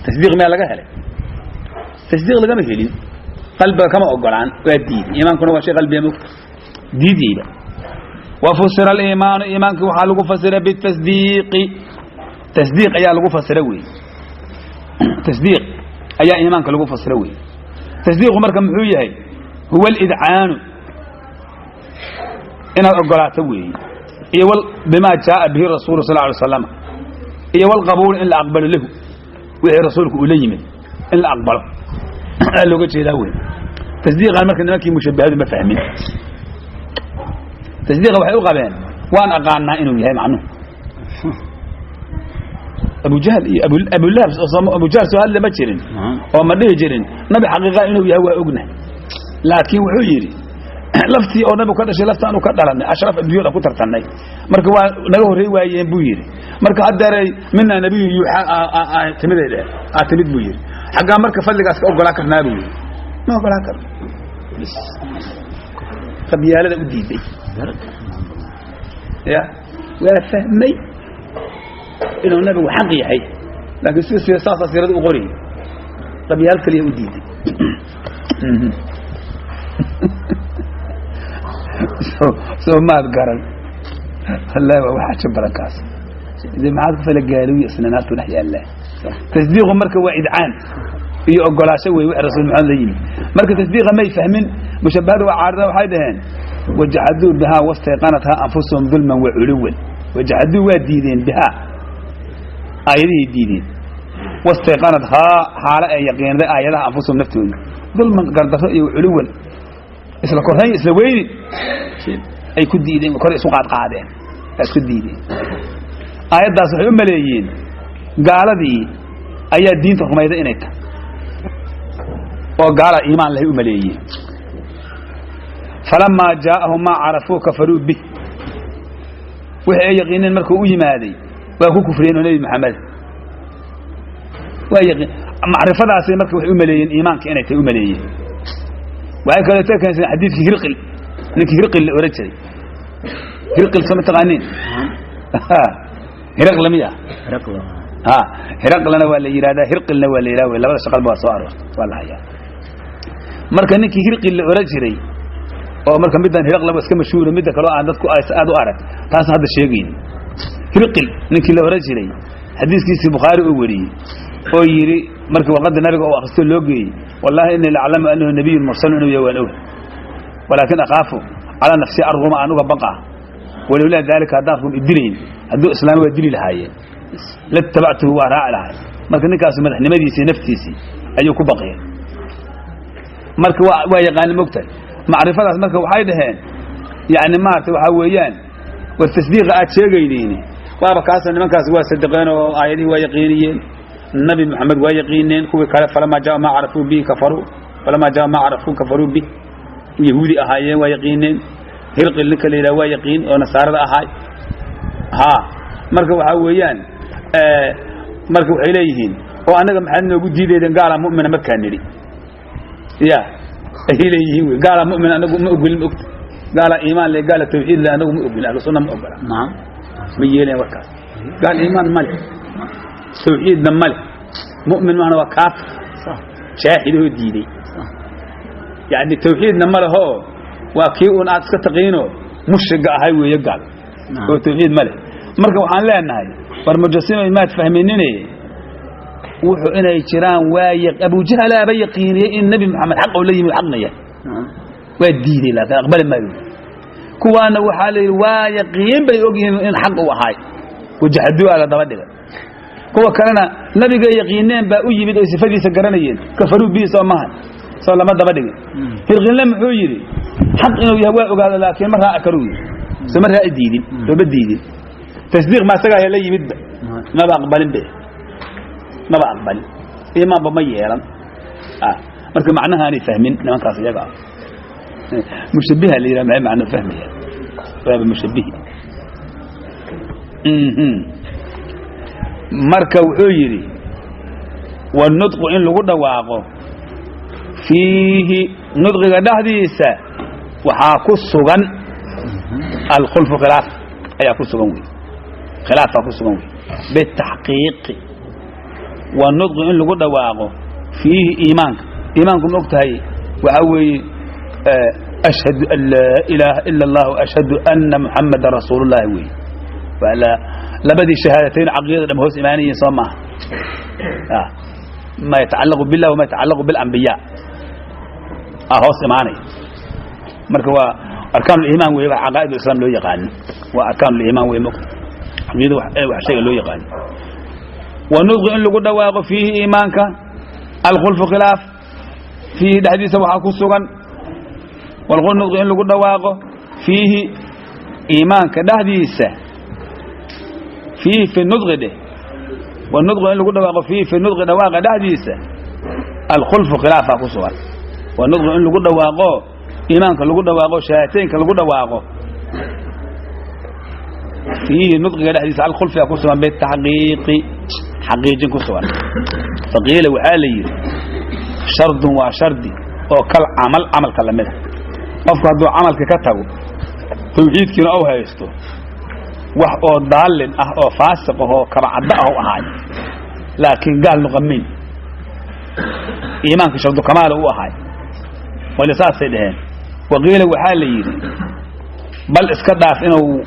tasdiiq miyaa laga helay? Tasdiiq lagama helin, qalbiga kama ogolaan, waa diiday. Iimaankuna waa shay qalbiga mogta, diidayba. Wa fusira aliimaanu, iimaankii waxaa lagu fasiray bitasdiiqi, tasdiiq ayaa lagu fasira wey, tasdiiq ayaa iimaanka lagu fasira wey. Tasdiiqu marka muxuu yahay? Huwa alidcaanu, inaad ogolaato weeye, iyo bimaa jaaa bihi rasuulu sal alay slam, iyo walqabuulu, in la aqbalo, lahu, wixii rasuulku uu la yimid in la aqbalo. Looga jeedaa wey tasdiiqan. Marka nimankii mushabbihadu ma fahmin tasdiiqa, waxay u qabeen waan aqaanaa inuu yahay macnuhu. Abujahl iyo Abulahab, Abujahl soo hadle ma jirin oo ma dhihi jirin nabi xaqiiqa inuu yahay waa ognahay, laakiin wuxuu yidhi laftii oo nabigu ka dhashay laftaanu ka dhalanay, ashraf adduunyada ku tartannay, marka waa naga horrey waayeen buu yidhi. Marka haddeeray minaa nabiyu yuuxaa timiday dheh aa timid buu yidhi. Xaggaa marka fadligaas ka oggolaa karnaa buu yidhi, ma oggolaa karno. Qabyaalada u diiday ya waa fahmay inuu nabigu xaq yahay, laakiin sida saasaa siirada u qorayay, qabyaal kaliya u diiday. Soo maad garan? Wallahi waa wax cajab badan kaas. De maxaad ku fala gaalowiya isna naartu dhex yaallaa. Tasdiiqu marka waa idcaan iyo ogolaasho wey wix Rasuul Maxamed la yimid. Marka tasdiiqa may fahmin mushabbahada, waa caarida. Waxay dhaheen wajaxaduu bihaa wastayqanathaa anfusuhum dulman wa culuwan. Wajaxaduu waa diideen, bihaa aayadihii diideen, wastayqanathaa xaalo ay yaqiinday aayadaha, anfusuhum naftooda, dulman gardarro iyo culuwan isla korrayn isla weyni ay ku diideen, kor isu qaadqaadeen, waa isku diideen aayaddaas. Waxay u maleeyeen gaaladii ayaa diinta rumayday inay tahay oo gaala iimaan lahay u maleeyeen. Falamaa jaa'ahum maa carafuu kafaruu bih. Wixii ay yaqiineen markuu u yimaaday waa ku kufriyeen oo Nebi Maxamed waa yaqiin macrifadaasay. Marka waxay u maleeyeen iimaanka inay tahay u maleeyeen. Waxay kaleeto keensadeen xadiidkii Hirqil, ninkii Hirqil la ohan jiray. Hirqil soo ma taqaaniin? Hiraqla miya? Ha, Hiraqlana waa la yidhahdaa, Hirqilna waa la yidhahda, labada shaqalba waa soo aroortay, waa la hayaa. Marka ninkii Hirqil la ohan jiray oo marka middan Hiraqla waa iska mashhuura, midda kaloo aan dadku aad u arag taasna hadda sheegayn. Hirqil ninkii la ohan jiray xadiiskiisii Bukhaari uu wariyey oo yidhi markii warqadda nabiga uu akhristo loo geeyey, wallahi innii laclamu annahu nabiyyun mursalun, inuu yahay waan oga, walaakin akhaafu calaa nafsi arruma, aan uga baqaa, walowlaa daalika haddaan rum idilayn hadduu islaami waa dili lahaayeen latabactuhu, waa raaci lahay. Marka ninkaasu madaxnimadiisii naftiisii ayuu ku baqiyay. Marka waa yaqaani mogtahay macrifadaas. Marka waxay dhaheen yani maarata waxaa weeyaan war tasdiiqa aad sheegayniin waaba kaasoo nimankaas waa sadiqeen oo aayadihii waa yaqiiniyeen, Nabi Maxamed waa yaqiineen. Kuwii kale falamaa jaa maa carafuu bihi kafaruu, falamaa jaa maa carafuu kafaruu bih. Yahuudi ahaayeen waa yaqiineen. Hirqil ninka la yidhaha waa yaqiin oo nasaarada ahaay. Ha, marka waxaa weeyaan marka waxay leeyihiin oo annaga maxaad noogu diidaydeen gaalaa mu'mina markaa nidhi ya ayay leeyihiin wey gaalaa mu'min anagu ma ogolin, ogta gaalaa iimaan le, gaala tawxiid le anagu ma ogolin, ahlu sunna ma ogola. Ma yeelayan warkaas. Gaal iimaan ma leh, tawxiidna ma leh, mu'min maahna, waa kaafir jaahidahoo diiday. Yani tawxiidna ma lehoo waa kii uun aad iska taqiinoo mushriga ahay weeye gaal oo tawxiid ma leh. Marka waxaan leenahay war mujasimay maad fahminine wuxuu inay jiraan waa Abujahalaaba yaqiiniyey in Nebi Maxamed xaq oo la yimid xaqna yahay, waa diiday laakiin aqbali maayo. Kuwaana waxaa la yidhi waa yaqiin bay ogyihiin in xaq uu ahaay, wajaxaduu aa la daba dhigay. Kuwa kalena nabiga yaqiineen baa u yimid oy sifadiisa garanayeen, kafaruu bihi, soo maha soo lama daba dhigin. Hirqinle muxuu yidhi? Xaq inuu yahay waa ogaado laakiin ma raaci karuu yidhi, soo ma raaci diidin, sooma diidin. Tasdiiq ma isagaa la yimidba, maba aqbalin be, maba aqbalin, iimaanba ma yeelan. Marka macnahaanay fahmin nimankaas iyaga ah mushabbiha la yidhaha, maxay macno fahmayaan? Waaba mushabbihi. Marka wuxuu yidhi wanudqu in lagu dhawaaqo fiihi nudqiga dhexdiisa waxaa ku sugan alkhulfu, khilaaf ayaa ku sugan wey, khilaafaa ku sugan wey bitaxqiiqi. Wanudqu in lagu dhawaaqo fiihi iimaanka, iimaanku ma og tahay waxaa weeye ashhadu an laa ilaaha ila allah ashhadu anna muxammadan rasuulullahi wey. Labadii shahaadatayn caqiidada dham hoos imaanayeen soo maaha? Ma yatacallaqu billah wama yatacallaqu bilambiyaa hoos imaanaya. Marka waa arkaan uliimaan wey, wax caqaa'id ulislam loo yaqaano waa arkaan uliimaan wey, mogta caqiida wax shayga loo yaqaano. Wa nudqu in lagu dhawaaqo fiihi iimaanka alkhulfu khilaaf Fiihi dhexdiisa waxaa ku sugan walqunudqi in lagu dhawaaqo fiihi iimaanka dhexdiisa, fiihi fi nudqi dheh, wanudqu in lagu dhawaaqo fiihi fi nudqi dhawaaqa dhexdiisa alkhulfu khilaafaa ku sugan. Wanudqu in lagu dhawaaqo iimaanka lagu dhawaaqo shahaadateynka lagu dhawaaqo fiihi nudqiga dhexdiisa alkhulfigaa ku sugan bitaxqiiqi xaqiijin ku sugan. Faqiila waxaa la yidhi shardun waa shardi oo kal camal camalka lamida. Qofku hadduu camalka ka tago tawxiidkiina ou haysto wax oo daalin ah oo faasiq ah oo kabacadda ah u ahaay, laakiin gaal noqomayn, iimaanka shardu kamaala u ahaay wali saasay dhaheen. Waqiila waxaa la yidhi bal iska dhaaf inuu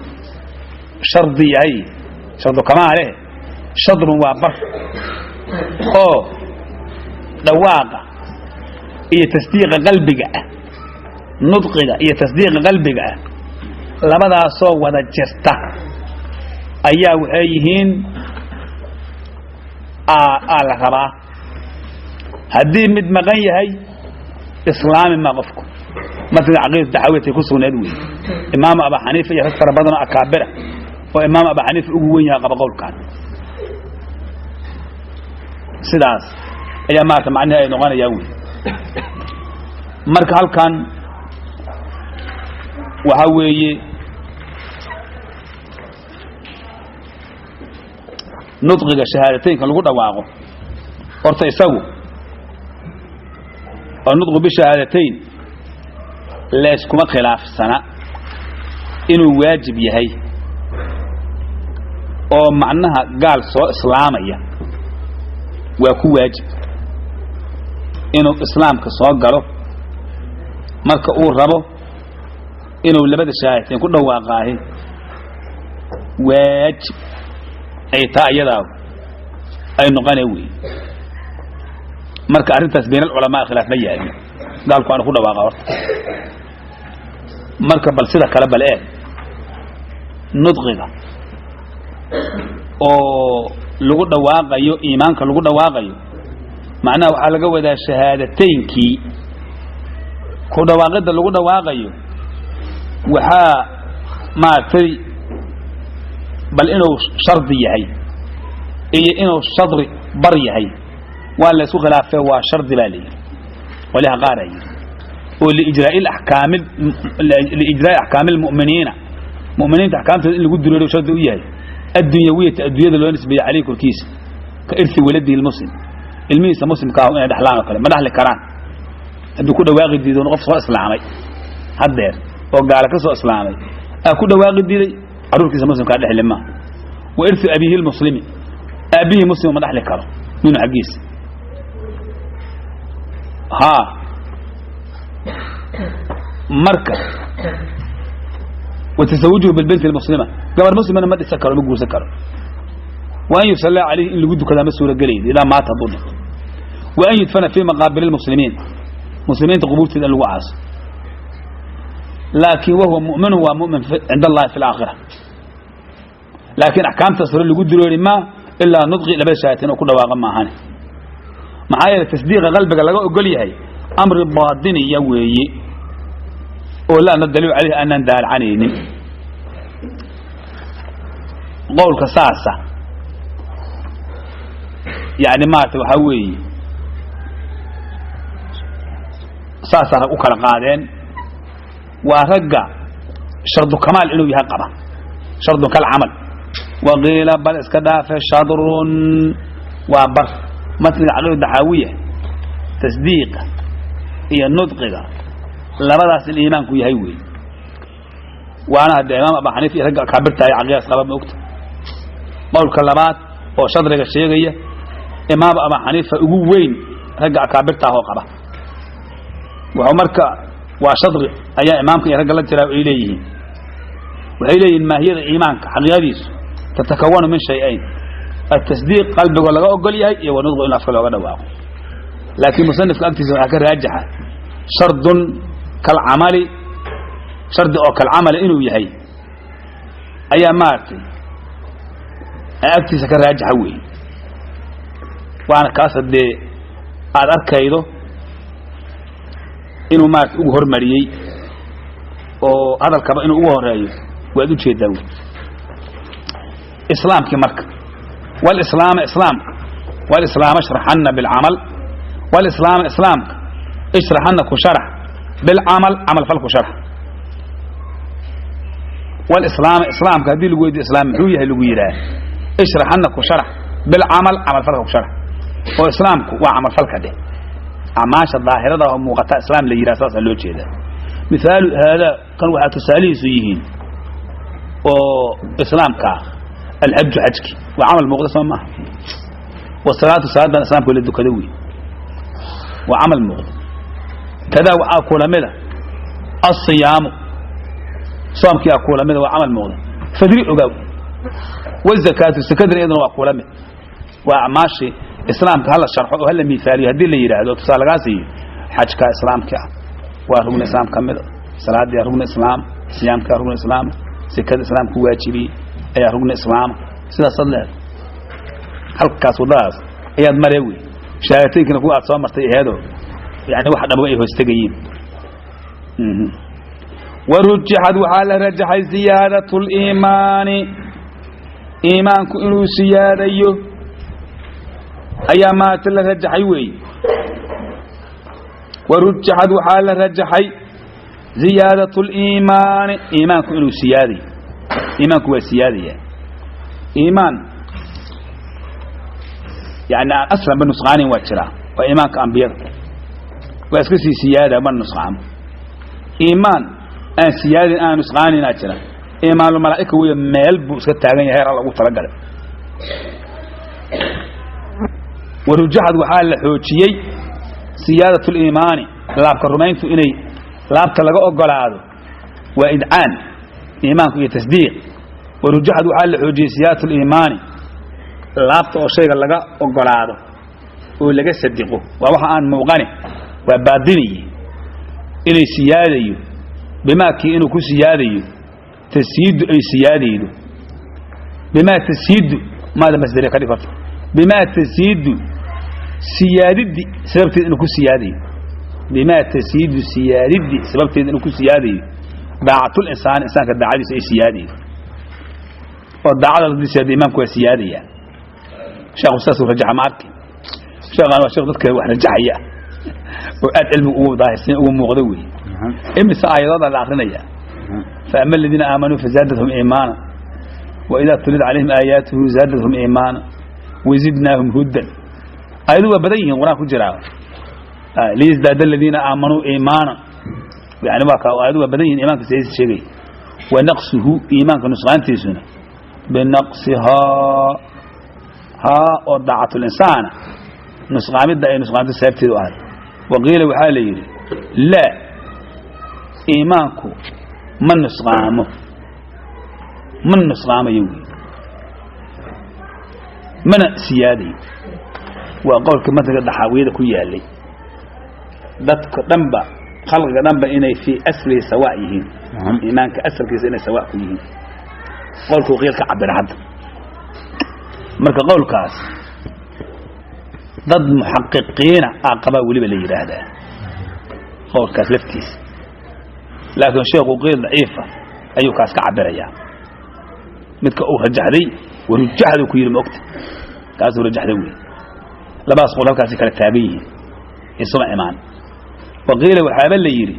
shardi yahay shardu kamaale, shadrun waa bar oo dhawaaqa iyo tasdiiqa qalbiga ah, nudqiga iyo tasdiiqa qalbiga ah labadaasoo wada jirta ayaa waxay yihiin aa la rabaa. Haddii mid maqan yahay islaami ma qofku. Matniga caqiidatu daxawiyatay ku sugnayd weeye. Imaamu Abaa Xaniifa iyo rag fara badan oo akaabira oo Imaamu Abaa Xaniifa ugu wen yahay qaba qowlkan. Sidaas ayaa maarata macnihi ay noqonayaan wey. Marka halkan waxaa weeye nudqiga shahaadateynka lagu dhawaaqo horta isagu oo nudqu bishahaadateyn layskuma khilaafsana inuu waajib yahay oo macnaha gaal soo islaamaya waa ku waajib inuu islaamka soo galo marka uu rabo inuu labada shahaadateyn ku dhawaaqaahi waajib ay taa iyadaa ay noqonee wey. Marka arrintaas bayn alculamaa khilaaf ma yaali, gaalku aanu ku dhawaaqa horta. Marka bal sida kale bal eeg nudqiga oo lagu dhawaaqayo iimaanka lagu dhawaaqayo macnaha waxaa laga wadaa shahaadateynkii ku dhawaaqidda lagu dhawaaqayo waxaa maaragtay bal inuu shardi yahay iyo inuu shadri bar yahay waa la isku khilaafee, waa shardi baa la yidhi qolyaha qaar aa yidhi oo liijraa'i axkaami liijraa'i axkaami almu'miniina mu'miniinta axkaamtooda in lagu dureero shardi u yahay addunyawiyata adduunyada loo nisbeeyey caleyhi korkiisa ka irthi waladihi lmuslim ilmihiisa muslimka ah inay dhexlaan oo kale ma dhexli karaan hadduu ku dhawaaqi diido qof soo islaamay haddeer oo gaala ka soo islaamay aa ku dhawaaqi diiday carruurkiisa muslimkaa dhexli ma wa irthi abiihi lmuslimi aabbihii muslim ma dhexli karo minhu xaggiisa haa. Marka wa tasawujuhu bilbinti almuslima gabar muslimana ma dhisan karo ma guursan karo. Wa an yusallaa calayhi in lagu dukadaa ma suuragelaydo idaa maata hadduu dhinto. Wa an yudfana fii maqaabili lmuslimiin muslimiinta qubuurteeda in lagu aaso. Laakiin wahuwa mu'minun waa mu'min cinda allahi fi alaakhira, laakiin axkaamtaas hore lagu dureeri maa ilaa nudqi labada shahaadateyn oo ku dhawaaqa maahane. Maxaa yeelay tasdiiqa qalbiga laga ogol yahay amri baadiniya weeye oo laa nadalilu caleyhi aanaan daalacanaynin. Qowlka saasa yani maarata waxaa weeye saasaa rag u kala qaadeen waa ragga shardu kamaal inuu yahay qaba shardun kal camal. Waqiila bal iska dhaafe shadrun waa bar matniga caqiida daxaawiya tasdiiqa iyo nudqiga labadaas in iimaanku yahay weeye. Waana haddee imaam Abaa Xaniifa iyo ragga akaabirta ay caqiidaas qaba ma ogta. Qowlka labaad oo shadriga sheegaya imaam Abaa Xaniifa ugu weyn ragga akaabirta ah oo qaba wuxuu marka waa shadri ayaa imaamka iyo ragga la jiraa ay leeyihiin. Waxay leeyihiin maahiyada iimaanka xaqiiqadiisu tatakawanu min shay-ayn atasdiiq qalbigoo laga ogol yahay iyo wanudqu in afka looga dhawaaqo. Laakiin musanifka agtiisa waxaa ka raajaxa shardun kalcamali shardi oo kalcamali inuu yahay ayaa maaragtay agtiisa ka raajaxa weeye. Waana kaas haddee aada arkaydo Inuu maarata ugu hormariyey oo hadalkaba inuu ugu horeeyo waad ujeedaa wy. Islaamkii marka walislaama islaamka walislaama ishraxanna bilcamal walislaama islaamka ishraxanna ku sharax bilcamal camal fal ku sharax. Walislaama islaamka haddii lagu weydiyo islaam muxuu yahay lagu yidhaah, ishraxanna ku sharax bilcamal camal falka ku sharax. Oo islaamku waa camal falka dheh, acmaasha daahirada oo muuqata islaam la yidhaha, saasaa loo jeedaa. Mithaalu haadaa kan waxaa tusaalihiisu yihiin oo islaamka ah alxaju xajki waa camal muuqda soo maaha, wasalaatu salaadan islaamka la dukado wey, waa camal muuqda. Kadaa waxaa kula mida alsiyaamu soomkii aa kula mida, waa camal muuqda. Fadri ogaaw wazakaatu sakadina iyaduna waa kula mid, waa acmaashii islaamka. Hala sharxo oo hala miaaliyo haddii la yidhaahdo, tusaale lagaa siiyo, xajkaa islaamka ah waa rugni islaam ka mida, salaadii rugni islaam, siyaamkaa rugni islaam, sekada islaamku waajibiyey ayaa rugni islaama. Sidaasaad leedahay, halkaas waddadaas ayaad maree wey. Shahadateynkina kuwa aad soo martay aheedoo yani wax dhamba ay hoostegayiin. Warujixad waxaa la rajaxay ziyaadat liimaani, iimaanku inuu siyaadayo ayaa maata la rajaxay weeye. Warujixad waxaa la rajaxay ziyaadat liimaani, iimaanku inuu siyaadayo. Iimaanku waa siyaadaya, iimaan yani aan aslanba nusqaanin waa jiraa, waa iimaanka ambiyada, waa iska sii siyaada ma nusqaamo. Iimaan aan siyaadin aan nusqaaninaa jira, iimaanul malaa'ika weeye, meel buu iska taagan yahay heer alla ugu talagalay. Warujaxad waxaa la xoojiyey siyaadat liimaani, laabka rumayntu inay laabta laga ogolaado waa idcaan iimaanku iyo tasdiiq. Warujaxad waxaa la xoojiyey siyaadat liimaani, laabta oo shayga laga ogolaado oo laga sadiqo, waa waxa aan muuqane, waa baadiniye, inay siyaadayo bimaakii inuu ku siyaadayo tasiidu ay siyaadaydo bimaa tasiidu maada masdariya ka dhig horta, bimaa tasiidu siyaadiddi sababteed inuu ku siyaadayo, bimaa tasiidu siyaadiddi sababteed inuu ku siyaadayo daacatul insaan, insaanka daacadiisa ay siyaadaydo, oo daacada haddii siyaado imaamku waa siyaadaya. Sheekhu saasuu rajaxa ma arki, sheekhaan waa sheekh dadka wax rajaxaya oo aad cilmiga ugu daahirsan ugu muuqda wey. Imise aayadooda la akrinaya, faama aladiina aamanuu fazaadathum iimaana waidaa tulid calayhim aayaatuhu zaadathum iimaana wazidnaahum hudan. Aayadu waa badan yihiin qur-aan ku jiraa, liyasdaada aladiina aamanuu iimaana, yani waa ka aayadu waa badan yihiin iimaanka sidiisa sheegay. Wanaqsuhu iimaanka nusqaantiisuna binaqsihaa haa oo daacatul-insaana nusqaamidda ay nusqaanto sababteedu ahay. Waqiila waxaa la yidhi laa, iimaanku ma nusqaamo, ma nusqaamayo wey, mana siyaadayo. Waa qowlka matnka daxaawiyada ku yaalay, dadka dhanba khalqiga dhanba inay fii aslihi sawaa yihiin, iimaanka asalkiisa inay sawaa ku yihiin, qowlkuu qiil ka cabira hadda. Marka qowlkaas dad muxaqiqiina aa qabaa weliba la yidhaahdaa qowlkaas laftiisa, laakiin sheekhu qiil daciifa ayuu kaas ka cabirayaa. Midka uu rajaxday warujaxdu ku yidhi ma ogta, kaasuu rajaxday wey. Labadaas qowl halkaasi kala taagan yihiin isuma imaan. Waqiila waxaaba la yidhi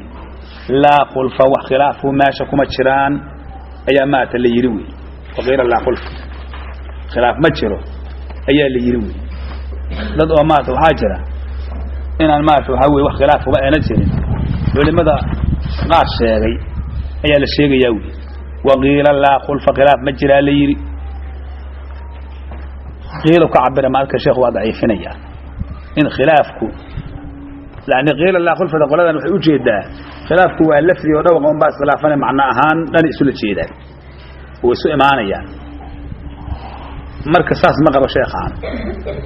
laa khulfa, wax khilaafu meesha kuma jiraan ayaa maata la yidhi wey. Waqiila laa khulfa, khilaaf ma jiro ayaa la yidhi wey. Dad oo maarata waxaa jira inaan maarata waxaa weye wax khilaaf kuma ayna jirin, culimada qaar sheegay ayaa la sheegayaa wey. Waqiila laa khulfa, khilaaf ma jiraa la yidhi. Qiilu ka cabira maalka sheekhu waa daciifinaya in khilaafku, yani qiila laa khulfada qoladan waxay ujeedaa khilaafku waa lafdi oo dhawaqa unbaa iskhilaafana, macno ahaan dhan isula jeedaan oo isu imaanayaan. Marka saas ma qabo sheekhaan,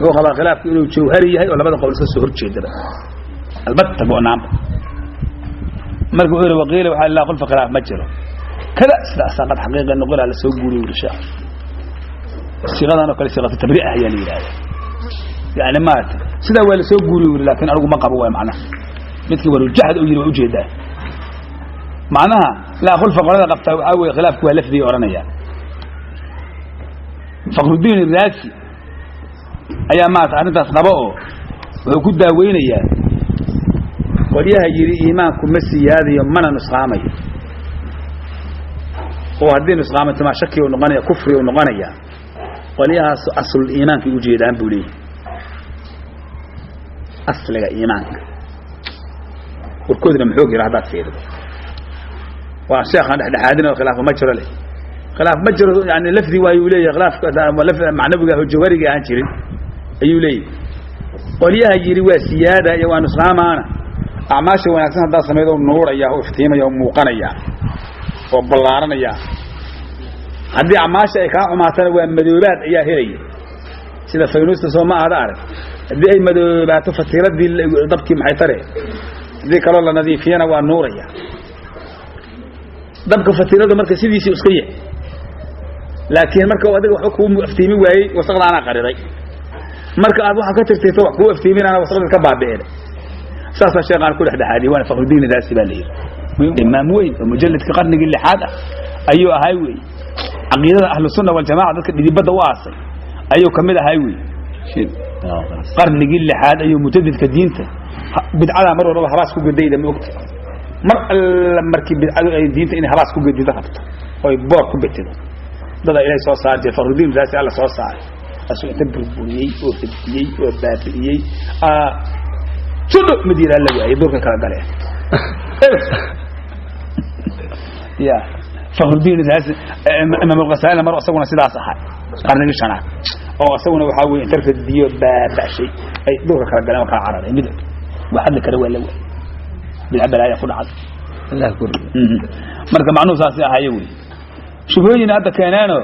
wuxuu qabaa khilaafku inuu jawhari yahay oo labada qowl iska soo horjeedaba albatta go'naanba. Marka wuxuu yidhi waqiila waxaa laa khulfa, khilaaf ma jiro kada sidaasaa qad xaqiiqa noqolaa la soo guuriyo yidhi sheekh. Siiqadan oo kale siiqatu tabriic ayaa la yidhahdaa, yani maarata sidaa waa la soo guuriyo yidhi, laakiin anigu ma qabo waay macnaha. Midkii warujaxda uu yidhi waa ujeedaa. Macnaha laa khulfa qolada qabtaa waxaa weeye khilaafku waa lafdigay odhanayaan. Fakhrudiin iraasi ayaa maarata arrintaas qaba oo wuxuu ku daaweynayaa qolyaha yidhi iimaanku ma siyaadayo mana nusqaamayo, oo haddii nusqaamato maa shaki uu noqonaya, kufri uu noqonaya. Qolyahaas aslul iimaankay ujeedaan buu leeyahy, asliga iimaanka. Warkoodina muxuu jira haddaad fiirido waa sheekhaan dhexdhexaadin oo khilaaf ma jiro leh, khilaaf ma jiro, yani lafdi waayuu leeyahay, khilaafka macnawiga oo jawhariga aan jirin ayuu leeyahay. Qolyaha yidhi waa siyaada iyo waa nusqaamaana, acmaasha wanaagsan haddaad samaydo nuuraya oo iftiimaya oo muuqanaya oo ballaaranaya, haddii acmaasha ay kaa xumaatana waa madoobaad ayaa helaya, sida faynuusta soo ma ahda arag, haddii ay madoobaato fatiiladii dabkii maxay tare, haddii kaloo la nadiifiyana waa nuuraya dabka fatiiladu marka sidiisii iska yahay, laakiin marka uu adiga waxba kuu iftiimi waayey wasaqda anaa qariday, marka aad waxa ka tirtirto wax kuu iftiiminana wasaqda ka baabi'in. Saasaa sheekhaan ku dhexdhexaadiyey, waana Fakhrudiin Raasi baa la yidhi, imaam weyn oo mujalladka qarnigii lixaad ah ayuu ahay wey. Caqiidada ahlu sunna waljamaca dadka dhidibadda u aasay ayuu ka mid ahay wey. Qarnigii lixaad ayuu mujadidka diinta bidcada mar walbaba habaas ku gedayda, ma ogta mar alla markii bidcadu ay diinta inay habaas ku gedido rabto oy boor ku betido, dadaa ilaahay soo saar jiray. Fakhrudiin Raasi alla soo saaray, asuu inta burburiyey oo fidiyey oo baabi'iyey judho mid yidhaa la waayey, duurka kala galeen. Ya Fakhrudiin Raasi Imaam al-Ghazali mar isaguna sidaas ahaa qarnigii shanaad, oo isaguna waxaa weeye inta radiyo baaba'shay ay duurka kala galeen oo kala cararay, mid wax hadli kara waa la waayey, bidca balaaya ku dhacday. Marka macnuhu saasi ahaye wey. Shubhooyin hadda keeneeno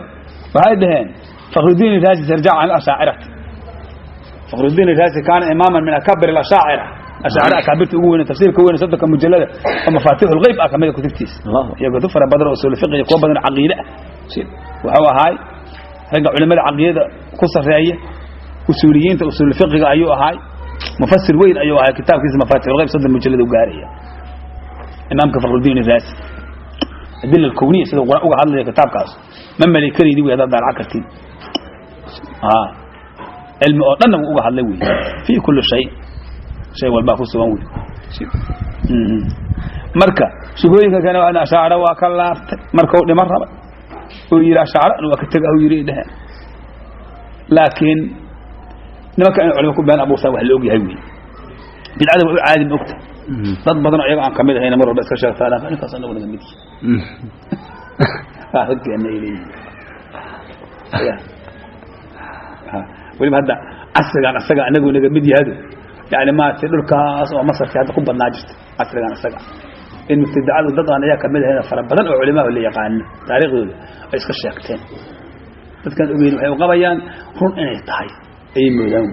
waxay dhaheen Fakhrudiin Raasi sarjac can ashaacirati. Fakhrudiin Raasi kaana imaaman min akabir alashaacira, ashaacira akaabirta ugu weyn, tafsiirka weyn 30 mujallada oo mafaatiixu lghayb ah kamida kutubtiisa, iyo kutub fara badan oo usuul fiqh iyo kuwa badan oo caqiide ah. Wuxuu ahaay ragga culimada caqiidada ku sarreeya, usuuliyiinta usuul fiqiga ayuu ahaay, mufasir weyn ayuu ahaay, kitaabkiisa mafaatiixu lghayb 30 mujallada u gaaraya. Imaamka Fakhrudiin Raasi adilla alkowniya sida quraan uga hadlaya kitaabkaas ma mali karaydi wey, haddaad daalaca kartid cilmi oo dhanna wuu uga hadlay wey, fii kulli shay shay walbaa ku sugan wey. Marka shubhooyinka kale waa ashaacira waa ka laabtay marka uu dhiman rabay uu yidhi ashaacira waa ka tega uu yidhi dheheen, laakiin nimanka inay culimo ku been abuurtaan wax la og yahay wey. Bidcada waa u caadi, ma ogta dad badan oo iyaga aan kamid ahayna mar walba iska sheegtaan ninkaas anagu naga mid yahay, raggeena ay leeyihiin. Weliba hadda casrigan asaga anagu naga mid yahado, yani maaragtay dhulkaas oo masarkii hadda ku badnaa jirta casrigan asaga in mubtadacadu dad aan ayaa kamid ahayn fara badan oo culimaha la yaqaano taariikhdooda ay iska sheegteen, dadkaan ogeyn waxay u qabayaan run inay tahay ayay moodaan,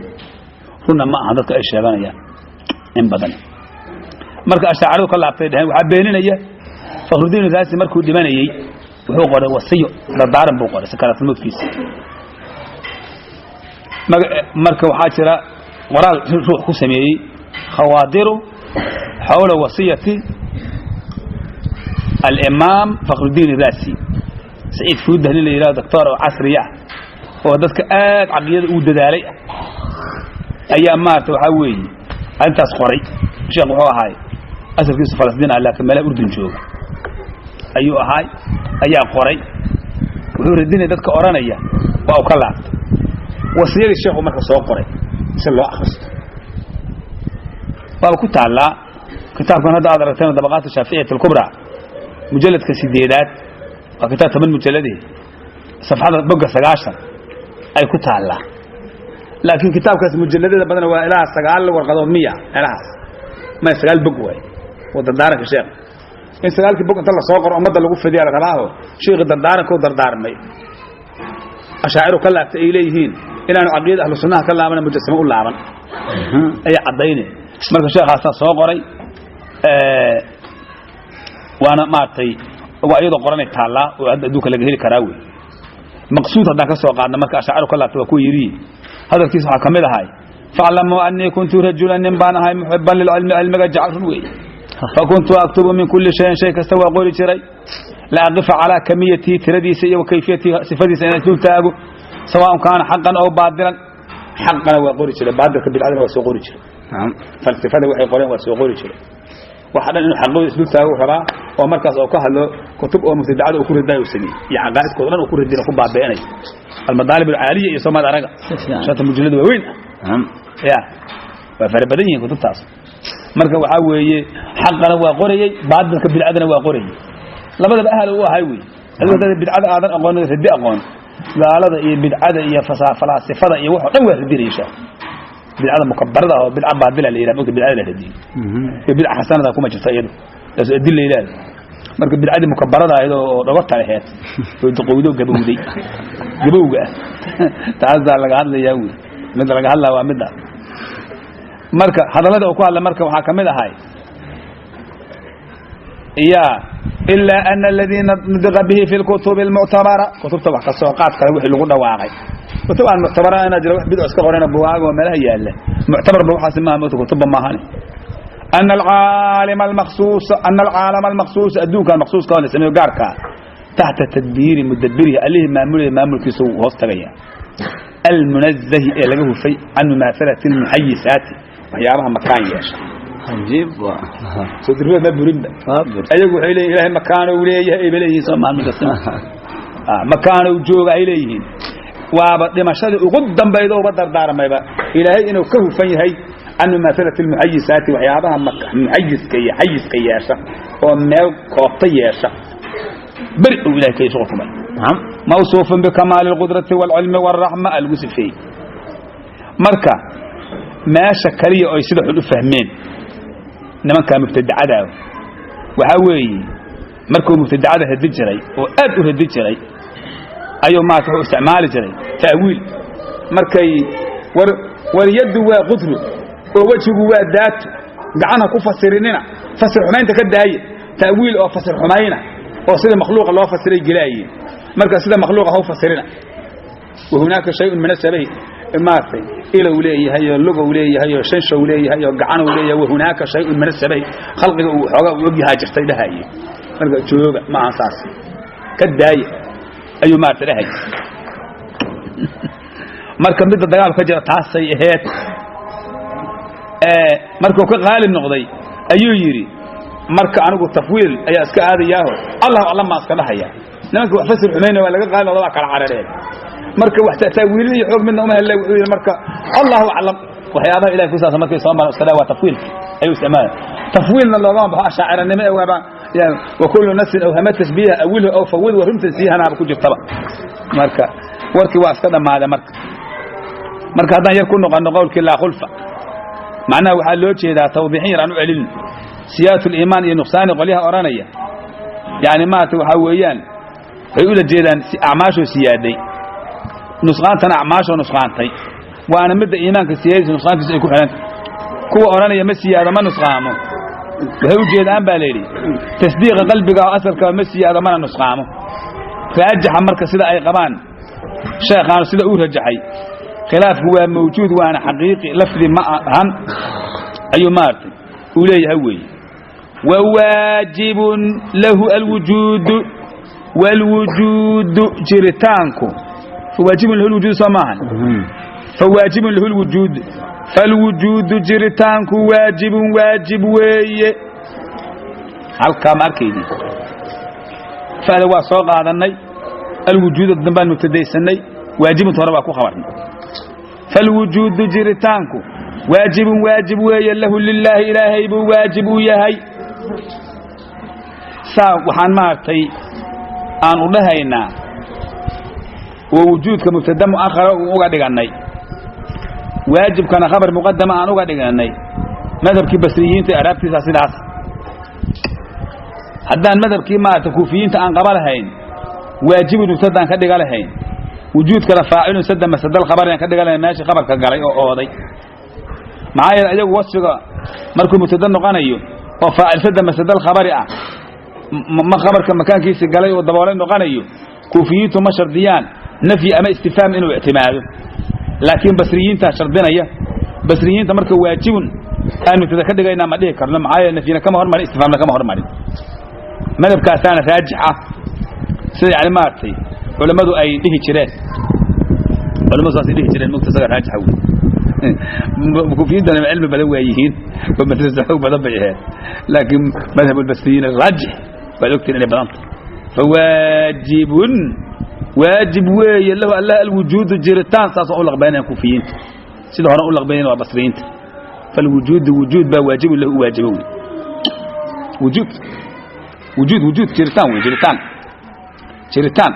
runna ma aha dadka ay sheeganayaan in badan. Marka ashaaciradu ka laabtay dhaheen waxaa beeninaya Fakhrudiin Raasi markuu dhimanayey wuxuu qoray wasiyo dardaaran buu qoray sakaraatulmawtkiisa. Marka waxaa jira qoraal ruux ku sameeyey khawaadiru xawla wasiyati alimaam Fakhrudiin Raasi, Saciid Fuudah nin la yidhahdo doctor oo casriya ah oo dadka aad caqidada ugu dadaalay ah ayaa maarata waxaa weeye arrintaas qoray. Sheekh wuxuu ahaay asalkiisu Falastiin ah laakiin meelaha Urdun jooga ayuu ahaay, ayaa qoray. Wuxuu radinaya dadka odhanaya waa uu ka laabtay wasiyadii sheekhu marka soo qoray si loo akhristo, waaba ku taallaa kitaabkan hadda aad aragteen Dabaqaat Shaaficiyat alkubra mujalladka 8aad, waa kitaab 10 mujalladii, safxada bogga 90 ay ku taallaa. Laakiin kitaabkaas mujalladada badan waa ilaa 9 warqadood miya meelahaas, ma 9 bog waay oo dardaaranka sheekh, in 9kii bog inta la soo qoro ummadda lagu fidiya la rabaaho. Sheekhi dardaaranka u dardaarmay ashaaciru ka laabtay ay leeyihiin inaanu caqiida ahlu sunnaha ka laaban mujasamo u laaban ayaa caddayne. Marka sheekhaasaa soo qoray, waana maaragtay waa iyadoo qoranay taallaa oo hadda adduunka laga heli karaa wey. Maqsuud haddaan ka soo qaadna marka ashaaciru ka laabtay waa kuwa yidhi hadalkiisa waxaa ka mid ahay Faclamuu anii kuntu rajulan, nin baan ahay, muxiban lilcilmi, cilmiga jecel, run weeye. Fakuntu aktubu min kulli shayin, shay kasta waa qori jiray. La aqifa calaa kamiyatihi, tiradiisa, iyo wakayfiyatihi, sifadiisa, inaan isdul taago, sawaaءun kaana xaqan aw baadilan. Xaqana waa qori jiray, baadilka bidcadana waa soo qori jiray. Falsafada waxay qoreen waa soo qori jiray. Waxa dhan inuu xaqooda isdul taago rabaa oo markaas oo ka hadlo. Kutub oo mubtadacada uu ku ridayo uu sameeyey iyo caqaa'idkooda dhan uu ku ridinayo, ku baabi'inayo, almadaalib alcaaliya iyo soomaad araga, shanta mujallad waaweyn ah ya waa fara badan yihiin kutubtaas. Marka waxaa weeye, xaqana waa qorayey, baadilka bidcadana waa qorayey, labadaba ahal u ahay wey. Adigu haddaad bidcada aadan aqoon, ridi aqoon, gaalada iyo bidcada iyo falaasifada iyo waxoo dhan waa ridinaya sheekh. Bidcada mukabarada oo bidca baadila la yidhaha, mogta, bidcada la radiyo iyo bidca xasanada kuma jirta iyadu, taas adilla ilaah. Marka bidcadii mukabarada ahayd oo dhogorta laheed oo duqowdo, gabowday, gabowga ah, taasaa laga hadlayaa wey. Midda laga hadlaya waa midda. Marka hadallada uu ku hadlay marka waxaa ka mid ahay ya ilaa ana aladii nudiqa bihi fi lkutubi almuctabara, kutubta wax kasoo qaad kale wixii lagu dhawaaqay. Kutub aan muctabara inaa jira, wax bidco iska qorena, buwaag oo meelaha yaalla, muctabarba waxaasi maaha, mota kutubba maahane. Ana alcaalima almaqsuusa, ana alcaalama almaqsuusa, adduunkan maqsuuska oo la sameeyo, gaarkaa, taxta tadbiiri mudabirihi, allihii maamulaya maamulkiisa uu hoos tagaya, almunazahi, ee laga hufay, can mumaahalati almuxayisaati, waxyaabaha makaan yeesha. Cajiib. Soo dirba ma burinba. Ayagu waxay leeyihin Ilaahay makaanow leeyahay ayba leeyihiin, soo maha? Midasina makaanow jooga ay leeyihiin. Waaba dhimashadii ugu dambayda uba dardaarmayba Ilaahay inuu ka hufan yahay can mumaahalati almuxayisaati, waxyaabaha muxayiska iyo xayiska yeesha oo meel koobta yeesha, beri uu Ilahay ka shuqul kumay. Mawsuufun bikamaali alqudrati waalcilmi waalraxma a lagu sifeeyey. Marka meesha kaliya oy sida xun u fahmeen nimankaa mubtadacadaa waxaa weeye, markuu mubtadacada radi jiray oo aad u radi jiray ayuu maarata wuxuu isticmaali jiray ta'wiil. Markay war war yaddu waa qudro oo wejigu waa daato, gacanha ku fasirinina, fasir xumaynta ka daaye, ta'wiil oo fasir xumayna oo sida makhluuqa loo fasiray gelaayeen. Marka sida makhluuqa ha u fasirina, wahunaaka shayun min asabahi, maaragtay, ilow leeyahay oo lugow leeyahay oo shanshow leeyahay oo gacanow leeyahay, wahunaaka shayun min asabahi, khalqiga uu xoogaa uu ogyahaa jirtay dhahaye. Marka jooga, ma ahan saas, ka daaya ayuu maaragtay dhahay. Marka midda dagaalku ka jira taasay ahayd. Markuu ka qaalib noqday ayuu yidhi, marka anigu tafwiil ayaa iska aadayaaho, Allahu aclam maa iska dhahaya. Nimanka wax fasir xumayna waa laga qaalib noqda, waa kala carareen. Marka wax taawiilin iyo xoog midna uma hele. Wuxuu yidhi marka Allahu aclam waxyaabaha Ilahay ku saabsan markay soo maran iska dhaha. Waa tafwiilka ayuu isticmaalaya. Tafwiilna loogama baxo ashaaciranimo ee waaba wa kullu nafsin awhama tashbiiha awilhu aw fawid wa rumta siihanaaba ku jirtaba. Marka warkii waa iska dhammaaday. Marka haddaan yar ku noqono qowlkii laa khulfa, macnaha waxaa loo jeedaa tawdiixin yar aan u celino siyaadatu liimaan iyo nuqsaani. Qolyaha odhanaya yani maarata waxaa weeyaan waxay ula jeedaan acmaashoo siyaaday, nusqaantana acmaashoo nusqaantay, waana midda iimaanka siyaadadiisa nusqaantiisa ay ku xidhanta. Kuwa odhanaya ma siyaado ma nusqaamo, waxay u jeedaan baa layidhi tasdiiqa qalbiga oo asalka ma siyaado mana nusqaamo. Raajixa marka sida ay qabaan sheekhaanu, sida uu rajaxay, khilaafku waa mawjuud waana xaqiiqi, lafdi ma ahan ayuu maaragtay uu leeyahay weeye. Wawaajibun lahu alwujuudu, wاlwujuudu jiritaanku, fawaajibun lahu lwujuud, soo maahan? Fawaajibun lahu lwujuud, falwujuudu jiritaanku waajibun waajib weeye. Halkaa ma arkaydi? Fa'da waa soo qaadannay, alwujuuda dambaan mubtadaysanay, waajibunta hore waa ku khabarnay. Falwujuudu jiritaanku waajibun waajib weeye, lahu lilaahi, Ilaahay buu waajib u yahay. Saa waxaan maaragtay aan u dhahaynaa oo wujuudka mubtada mu'akhara uga dhigannay, waajibkana khabar muqadama aan uga dhigannay, madhabkii basriyiinta ee araabtiisa sidaas. Haddaan madhabkii maarata kuufiyiinta aan qaba lahayn, waajibun mubtadaan ka dhiga lahayn, wujuudkana faacilun sada masadal khabarin ka dhiga lahayn meeshii khabarka galay oo ooday. Maxaa yeele iyagu wasfiga markuu mubtada noqonayo oo faacil sada masadal khabari ah, ma khabarka makaankiisi galay oo daboolay noqonayo, kuufiyiintu ma shardiyaan nafyi ama istifhaam inuu ictimaado, laakiin basriyiintaa shardinaya. Basriyiinta marka waajibun aan mubtada ka dhigaynaa ma dhihi karno, maxaa yeele nafyina kama hormarin, istifhaamna kama hormarin. Madhabkaasaana raajix ah sida yani maaragtay culammadu ay dhihi jireen, culamadu saasay dhihi jireen mugta, isaga raajixa wey. Kufiyiintana cilmi badan waa yihiin oo madrasa xoog badan bay ahayd, laakiin madhab albasriyiin raajix waad ogtiin inay badan tahay. Fawaajibun waajib weeye lahu allah alwujuudu jiritaan, saas u laqbaynayaan kufiyiinta, sida hore u laqbaynayan waa basriyiinta. Falwujuudu wujuud baa waajibun lahu u waajiba wey. Wujuud wujuud wujuud jiritaan wey, jiritaan jiritaan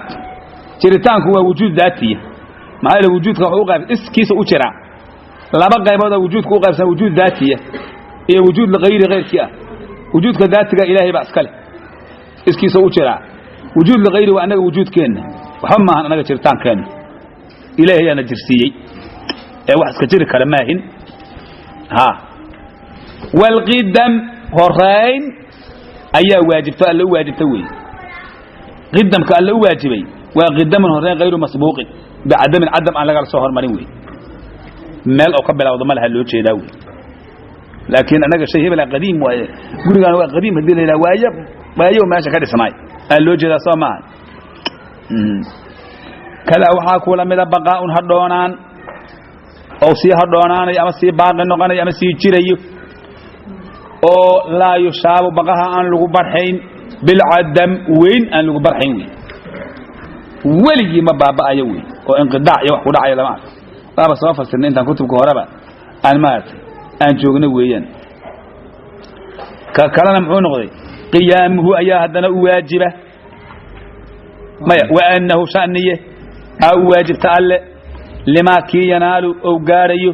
jiritaanku waa wujuud daatiya. Maxaa yeele wujuudka wuxuu u qayb iskiisa u jiraa laba qaybood oo wujuudka u qaybsan, wujuud daatiya iyo wujuud ligayri gayrkii ah. Wujuudka daatiga ilaahay baa iska leh, iskiisa u jiraa. Wujuud ligayri waa annaga wujuudkeenna, waxba maahan annaga jiritaankeenna, ilaahay ayaana jirsiiyey ee wax iska jiri kara maahin. Ha walqidam horayn ayaa waajibto alle u waajibta weeye. Qidamka alle u waajibay waa qidamun horayn hayru masbuuqin bicadamin, cadam aan lagala soo hormarin wey, meel oo ka bilowdo ma laha loo jeedaa wey. Laakiin annaga shay hebela qadiim waaye, gurigaan waa qadiim haddii la yidhaha, waayo waayo meesha ka dhisnaay aa loo jeedaa, soo maaha? Kadaa waxaa kula mida baqaa'un hadhoonaan oo sii hadhoonaanayo ama sii baaqi noqonayo ama sii jirayo, oo laa yushaabu baqaha aan lagu barxayn bilcadam, weyn aan lagu barxayn wey, weligii ma baaba'ayo wey, oo inqidaac iyo wax ku dhacayo lama arko. Waaba soo fasirnay intaan kutubka horeba aan maaragtay aan joogno weeyaan. Ka kalena muxuu noqday? Qiyaamuhu ayaa haddana u waajiba maya, wa annahu sha'niye aa u waajibta alle limaa kii yanaalu ou gaadhayo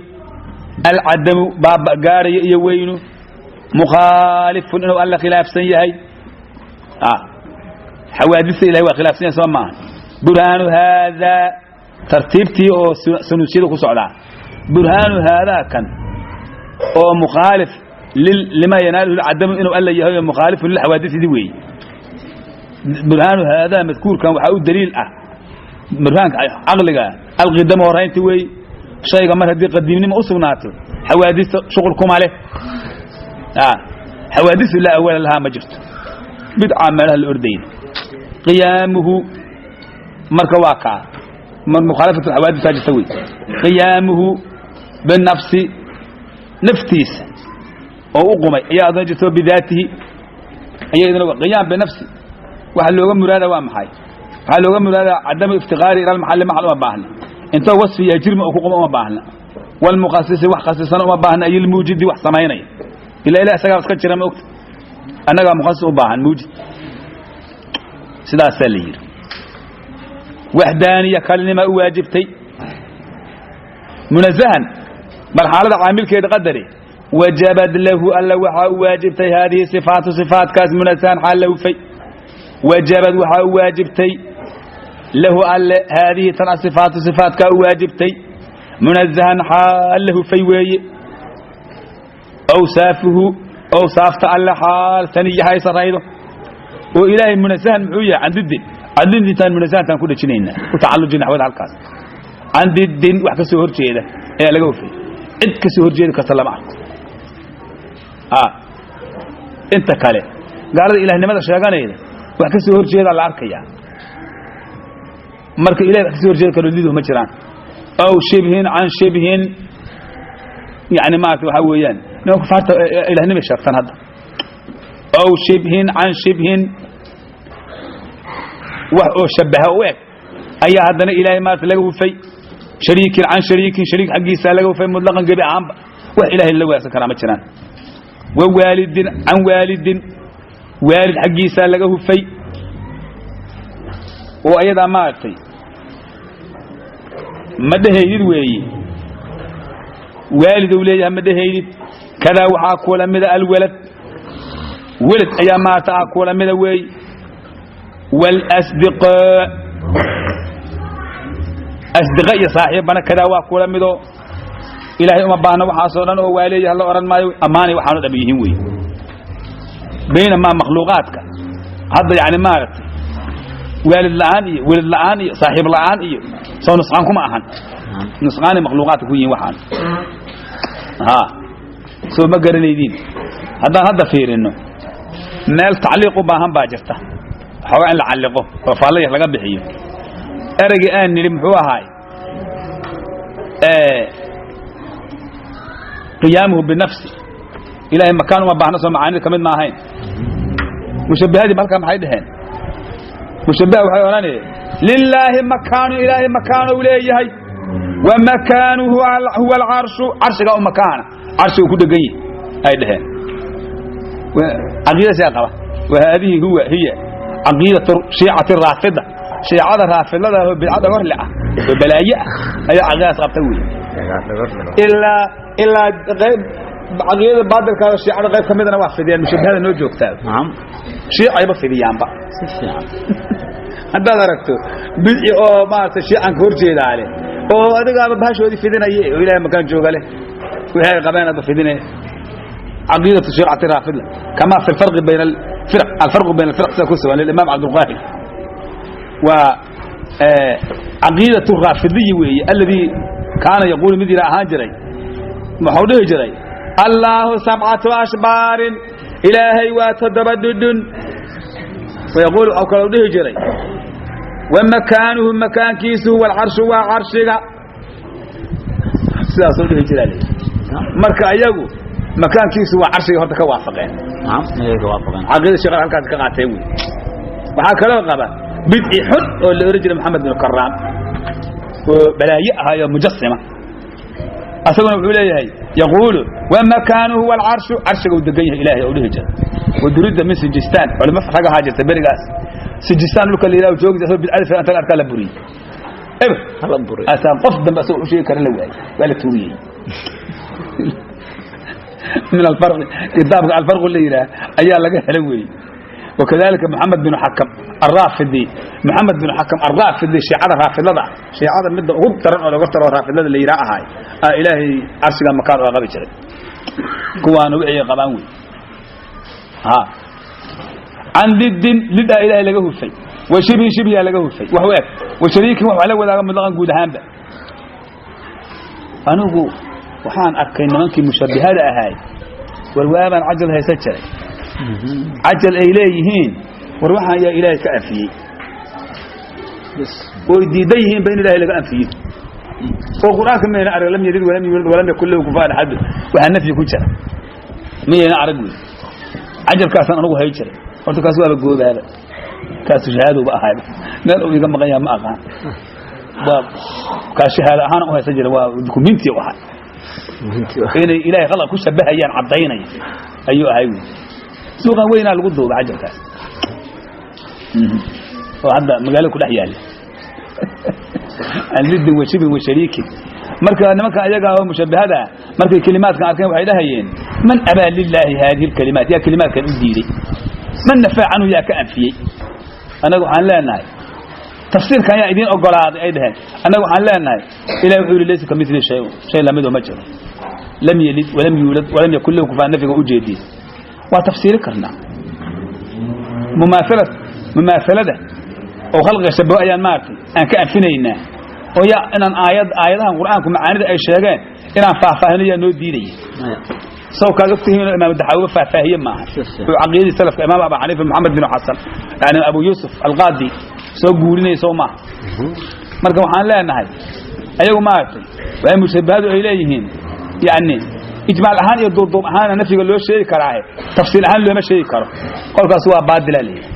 alcadamu baaba gaadhayo iyo weynu mukhaalifun inuu alle khilaafsan yahay. Xawaadista ilahay waa khilaafsan yahay, soo maaha? Burhaanu haadaa tartiibtii oo sanuusiyada ku socdaa, burhaanu haadaa kan oo mukhaalif lima yanaaluhu alcadamu inuu alla yahay oo mukhaalifun lilxawaadisidi weeye. Burhaanu haadaa madkuurkan waxaa u daliil ah burhaanka caqliga alqidamo horaynta weeye. Shayga mar haddii qadiimnimo u sugnaato xawaadista shuqul kuma leh, xawaadisu laa awala lahaa ma jirto, bidcaa meelaha la ordayna. Qiyaamuhu marka waa kaa mukhaalafatu xawaadisaa jirta wey. Qiyaamuhu binafsi naftiisa oo u qumay ayaa adana jirto, bidaatihi ayaa idana. Qiyaam binafsi waxa looga muraada waa maxay? Waxaa looga muraadaa cadamu iftiqaari ila almaxalli, maxal uma baahna, inta wasfi yahay jirmi oo ku quma uma baahna, walmukhasisi wax khasisana uma baahna, iyo ilmuujidi wax samaynaya, ila ilah isagaa iska jira ma ogta, annagaa mukhasis u baahan muujid, sidaasaa la yidhi. Waxdaaniya kalinima u waajibtay munazahan bal xaalada caamilkeeda qadare. Wajabad lahu alla waxaa u waajibtay haadihi sifaatu sifaatkaas munazahan xaal la hufay. Wajabad waxaa u waajibtay lahu alle haadihi tan asifaatu sifaatkaa u waajibtay munazahan xaal la hufay weeye. Awsaafuhu awsaafta alle xaal taniyahay saraydo oo ilaahay munazahan muxuu yahay? Can diddin, can diddintaan munazahantaan ku dhejinaynaa, ku tacallujina naxwada halkaas. Can diddin wax ka soo horjeeda ayaa laga hufay, cid ka soo horjeedi karta lama arko. Inta kale gaalada ilaahnimada sheeganayda wax ka soo horjeedaa la arkayaa, marka ilahay wax ka soo horjeedi karo liduhu ma jiraan. Aw shibhin can shibhin, yani maarata waxaa weeyaan nimanka kufaarta ilahnimay sheegtaan hadda. Aw shibhin can shibhin wax oo shabaha u eg ayaa haddana ilaahay maarata laga hufay. Shariikin can shariikin shariik xaggiisa laga hufay mutlaqan gebi ahaanba, wax ilahay la wadaagsan karaa ma jiraan. Wa waalidin can waalidin waalid xaggiisaa laga hufay oo ayadaa maaragtay ma dhehaydid weeye, waalidow leeyahay ma dhehaydid. Kadaa waxaa kula mida alwalad, welad ayaa maarata ah kula mida weeye. Waalasdiqaa asdiqa iyo saaxiibbana kadaa waa kula midoo ilaahay uma baahno waxaasoo dhan oo waa leeyahay la odhan maayo, ammaanay waxaano dham yihiin weeye. Baynamaa makhluuqaadka hadda yani maaragtay waalid la'aan iyo welad la'aan iyo saaxiib la'aan iyo soo nusqaan kuma ahan, nusqaanay makhluuqaadka ku yihiin waxaan. Ha, soo ma garanaydiin? Haddaan hadda fiirino, meel tacliiq u baahan baa jirta, waxoogaa in la calliqo oo faallo yar laga bixiyo. Ereygii aan nidhi muxuu ahaay? Qiyaamuhu binafsi, Ilahay makaan uma baahna, soo macaanida ka mid ma ahayn? Mushabbihadii halkaa maxay dhaheen? Mushabbiha waxay odhanayeen: lilaahi makaanu, Ilaahay makaanu leeyahay, wa makaanuhu huwa alcarshu, carshigaa u makaana, carshigu ku dhegan yahay, ay dhaheen. Caqiida siyaa qaba. Wa haadihi huwa hiya caqiidatu shiicati raafida, shiicada raafidada oo bidcada horle ah oo balaaye ah ayaa caqiidadaas qabta wey. Ilaa qayb caqiidada baadilkaada shiicada qayb ka midana waa fidiyaan. Mushabbihada noo joogtaa shiicayba fidiyaanba. Haddaad aragto bidci oo maaragtay shiicanka hor jeedaale oo adigaaba bahashoodii fidinaye oo Ilahay makaan jooga leh, wixii ay qabeen aadba fidinaya. Caqiidatu shiicati raafida kama fi alfarqi bayna alfirq, alfarqu bayna alfirq, sida ku sugan lilimaam Cabdulqaahir, waa caqiidatu raafidiyi weeye, alladii kaana yaquulu, mid ila ahaan jiray, muxuu dhihi jiray? Allaahu sabcatu ashbaarin, Ilaahay waa 7 dhudhun. Wayaquulu, waxuu kaloo dhihi jiray: wamakaanuhu, makaankiisu, huwa alcarshu, waa carshiga. Sidaasuu dhihi jiraa. Marka ayagu makaankiisu waa carshiga horta ka waafaqeen caqiida sheekh halkaas ka qaateen wey. Waxaa kaloo qaba bidci xun oo la oran jiray Maxamed bin Karaam oo balaaye ahayo mujasima. Asaguna wuxuu leeyahay, yaquulu wamakaanuhu huwa alcarshu, carshiga uu degan yahay Ilahay, oo dhihi jira. Wadurida min Sijistaan, culimo rag ahaa jirta berigaas Sijistaan dhulka la yidhaho joogi, asagoo bidcada fiican taga arkaa la buriyey eber asaan qof dambe asagoo u sheegi kara la waayey, waa la tuuriyey. Min alfarq, kitaabka alfarqu la yidhaah ayaa laga helay weeye. Wakadalika Moxamed bin Xakam arraafidi, Moxamed bin Xakam arraafidi, shiicada raafidada, shiicada midda ugu daran oo laga taro raafidada la yidhaah ahaay, aa Ilaahay carshiga makaan oo qabi jiray. Kuwaana wixii qabaan wey. Ha, can diddin, lidaa Ilahay laga hufay, wa shibhin, shibhiyaa laga hufay, wax u eg, wa shariikin, wax la wadaaga, mutlaqan, guud ahaanba. Anigu waxaan arkay nimankii mushabbihada ahaay, war waabaan cajal haysan jiray, cajal ay leeyihiin war waxaan yaa Ilaahay ka anfiyey, oy diidan yihiinba in Ilahay laga anfiyo, oo Qur'aanka mayna arag lam yalid walam yuulad walam yakun lahu kufuwan axad, waxaa nafyi ku jira miyayna arag wey. Cajalkaasaan anigu hay jiray horta, kaas waaba goobaaba, kaasu shahaadowba ahayba, meel uu iga maqan yaha ma aqaan. Waa kaas shahaado ahaan u haysan jiray, waa dukumenti u ahay inay Ilahay khalaq ku shabahayaan caddaynaya ayuu ahay wey. Suuqan weynaa lagu duuba cajalkaas oo hadda magaalada ku dhex yaalla. Can liddin wa shibhin wa shariikin. Marka nimanka ayaga oo mushabbahada markay kelimaadkan arkeen waxay dhahayeen: man abaa lilaahi haadihi alkalimaat, yaa kelimaadkan u diiday? Man nafaa canhu, yaa ka anfiyey? Annaga waxaan leenahay tafsiirkan yaa idiin ogolaaday, ay dhaheen. Annaga waxaan leenahay Ilahi wuxuu yidhi: laysa kamithli shay-un, shay lamidoo ma jiro, lam yalid walam yuulad walam yakun lahu kufuwan. Nafiga ujeediyey waa tafsiiri karnaa. Mumaaala mumaahalada oo khalqiga shabaho ayaan maaragtay aan ka anfinaynaa, oo yaa inaan aayad aayadahan Qur'aanku macaanida ay sheegeen inaan faahfaahino yaa noo diidaya? Saw kaad ogtihiin inuu Imaam Daxaawiba faahfaahiye maaha oo caqiidadii salafka Imaam Abu Xaniifa Maxamed bin Xasan, yani Abu Yuusuf Alqaadi soo guurinaya, soo maaha? Marka waxaan leenahay ayagu maaragtay waxay mushabbahadu ay leeyihiin, yani ijmaal ahaan iyo duurduub ahaana nafyiga loo sheegi karaahe, tafsiil ahaan looma sheegi karo. Qolkaas waa baadila leeyahay.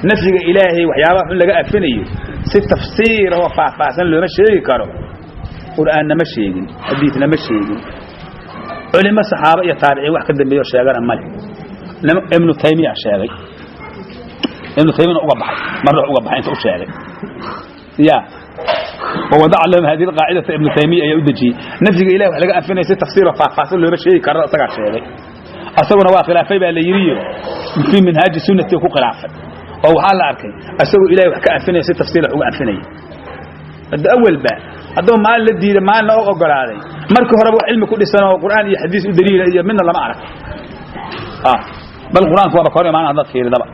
Nafyiga Ilaahay waxyaabaha xun laga afinayo si tafsiir oo faahfaahsan looma sheegi karo. Qur'aanna ma sheegin, xadiidna ma sheegin, culimo saxaaba iyo taabiciin wax ka dambeeyo sheegana male. Ibnu Taymiya sheegay, Ibnu Taymiyana uga baxay, marna uga baxay inta u sheegay ya wawadaca lahum hadihi alqaacidata. Ibnu Taymiya ayaa u dejiyey nafyiga Ilahi wax laga anfinaya si tafsiir oo faahfaahsan looma sheegi karo, isagaa sheegay. Asaguna waa khilaafay baa la yidhiyo, fii minhaaji sunnati ku khilaafay, oo waxaa la arkay isagoo Ilahay wax ka anfinaya si tafsiir wax uga anfinaya. Hadda awalba hadduu maalin la diiday, maalina oo ogolaaday, markii horeba wax cilmi ku dhisan oo Qur'aan iyo xadiis u daliila iyo midna lama arag. Bal Qur'aanku waaba ka hor imaana haddaad fiiridaba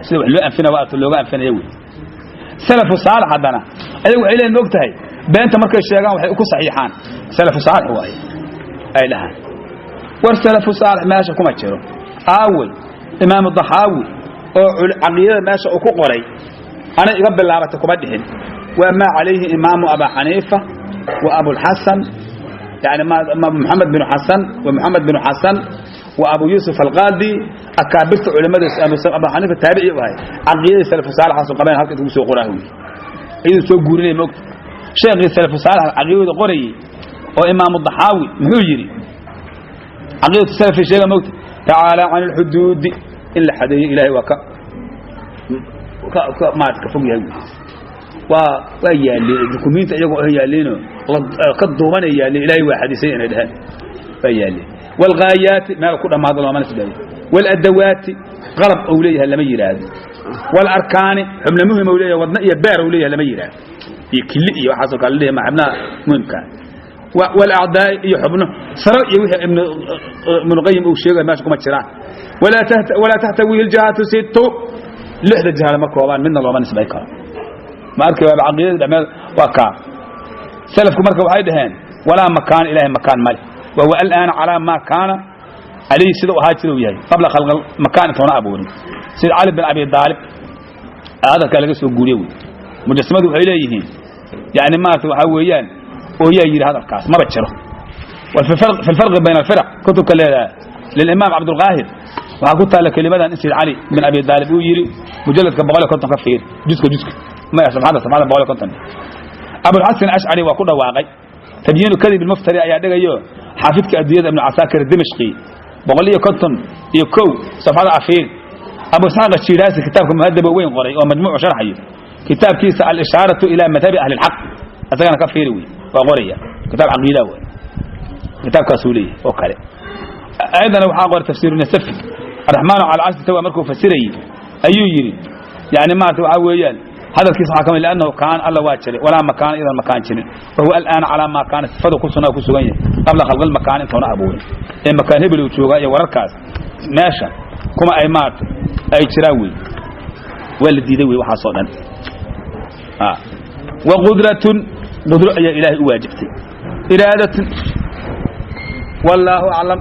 sida wax loo anfinaya, waa looga anfinaya wey. Salafu saalix haddana ayagu waxay leeyihin, moog tahay, beenta markay sheegaan waxay ku saxiixaan. Salafu saalix waaye. Ay dhahaan war salafu saalix meesha kuma jiro. Aawey Imaamu Daxaawi oo caqiidada meesha uu ku qoray ana iga bilaabatay kuma dhihin, waa maa calayhi Imaamu Abaa Xaniifa wa Abulxasan, yani Maxamed binu Xasan wa Maxamed binu Xasan wa Abu Yuusuf Alqaadi, akaabirta culimada. Abu Xaniifa taabici u ahay, caqiidadii salafu saalixaasu qabeen halka intugu soo qoraa wey, iyaduu soo guurinaya. Moogta sheekhii salafu saalix caqiidada qorayey oo Imaamu Daxaawi muxuu yidhi? Caqiidatu salafi sheega moogta, tacaala can alxuduudi, in la xadeeyo Ilaahay waa ka maarata ka fog yahay. Waa yaaleen dukumiinta iyagoo ah yaaleenoo ka duubanay yaaleen. Ilaahay waa xadiisay inay dhaheen waa yaaleen. Waalghaayaati, meel ku dhammaado looma nisbeeyo. Waaladawaati, qalab uu leeyahay lama yidhaahdo. Waalarkaani, xubno muhim uu leeyahay, wadna iyo beer uu leeyahay lama yidhaahdo, iyo kili iyo waxaasoo kale leeyahay, ma xubnaha muhimkaa. Waalacdaa'i, iyo xubno saro iyo wixii Ibnu Qayim uu sheegay meesha kuma jiraan. Walaa taxtawihi aljihaatu sittu, lixda jiha lama koobaan, midna looma nisbay karo. Ma arkay? Waaba caqiidada dhexmeed waa kaa. Salafku marka waxay dhaheen walaa makaan, Ilaahay makaan male. Wa huwa alaana calaa maa kaana calayhi, sida uu ahaa jira uu yahay qabla khalqi makaan, intoona abuurin. Sida Cali bin Abi Daalib hadalkaa laga soo guuriye wey. Mujasimadu waxay leeyihiin yani maarata waxaa weeyaan oo yaa yidhi hadalkaas maba jiro. Fi alfarqi bayna alfiraq kutubka leedaha lilimaam Cabdulqaahir waxaa ku taalla kelimadan in Sayid Cali bin Abi Daalib uu yidhi, mujalladka 150 ka fiir, juska maya, safxada 150. Abulxasan Ashcari waa ku dhawaaqay. Tabyiinu Kadib Ilmuftari ayaa dhigayo, xaafidka adduunyada Ibnu Casaakir Dimashqi 151 safxada afiir. Abu Isxaaq Ashiiraasi kitaabka muhadaba weyn qoray oo majmuucu sharxayo, kitaabkiisa Alishaaratu ilaa Madhabi Ahli Alxaq isagana ka fiiri wey, waa qoraya kitaab caqiida wey, kitaabkaasuu leeyahay oo kale. Ayadana waxaa qoray Tafsiiru Nasafi, Araxmaanu cala carshi istawa markuu fasirayey ayuu yidhi, yani maarata waxaa weeyaan hadalkiisa waxaa kamid liannahu kaana, Alla waa jiray, walaa makaana, idan makaan jirin. Wahuwa alaana calaa maa kaana, sifadu ku sugnaa ku sugan yahay qabla khalqil makaan, intoona abuurin ee makaan hebel uu joogaa iyo wararkaas meesha kuma ay maarata ay jiraan wey, waa la diiday wey waxaasoo dhan. Wa qudratun, qudro ayaa Ilaahay u waajibtay, iraadatun, wallaahu aclam.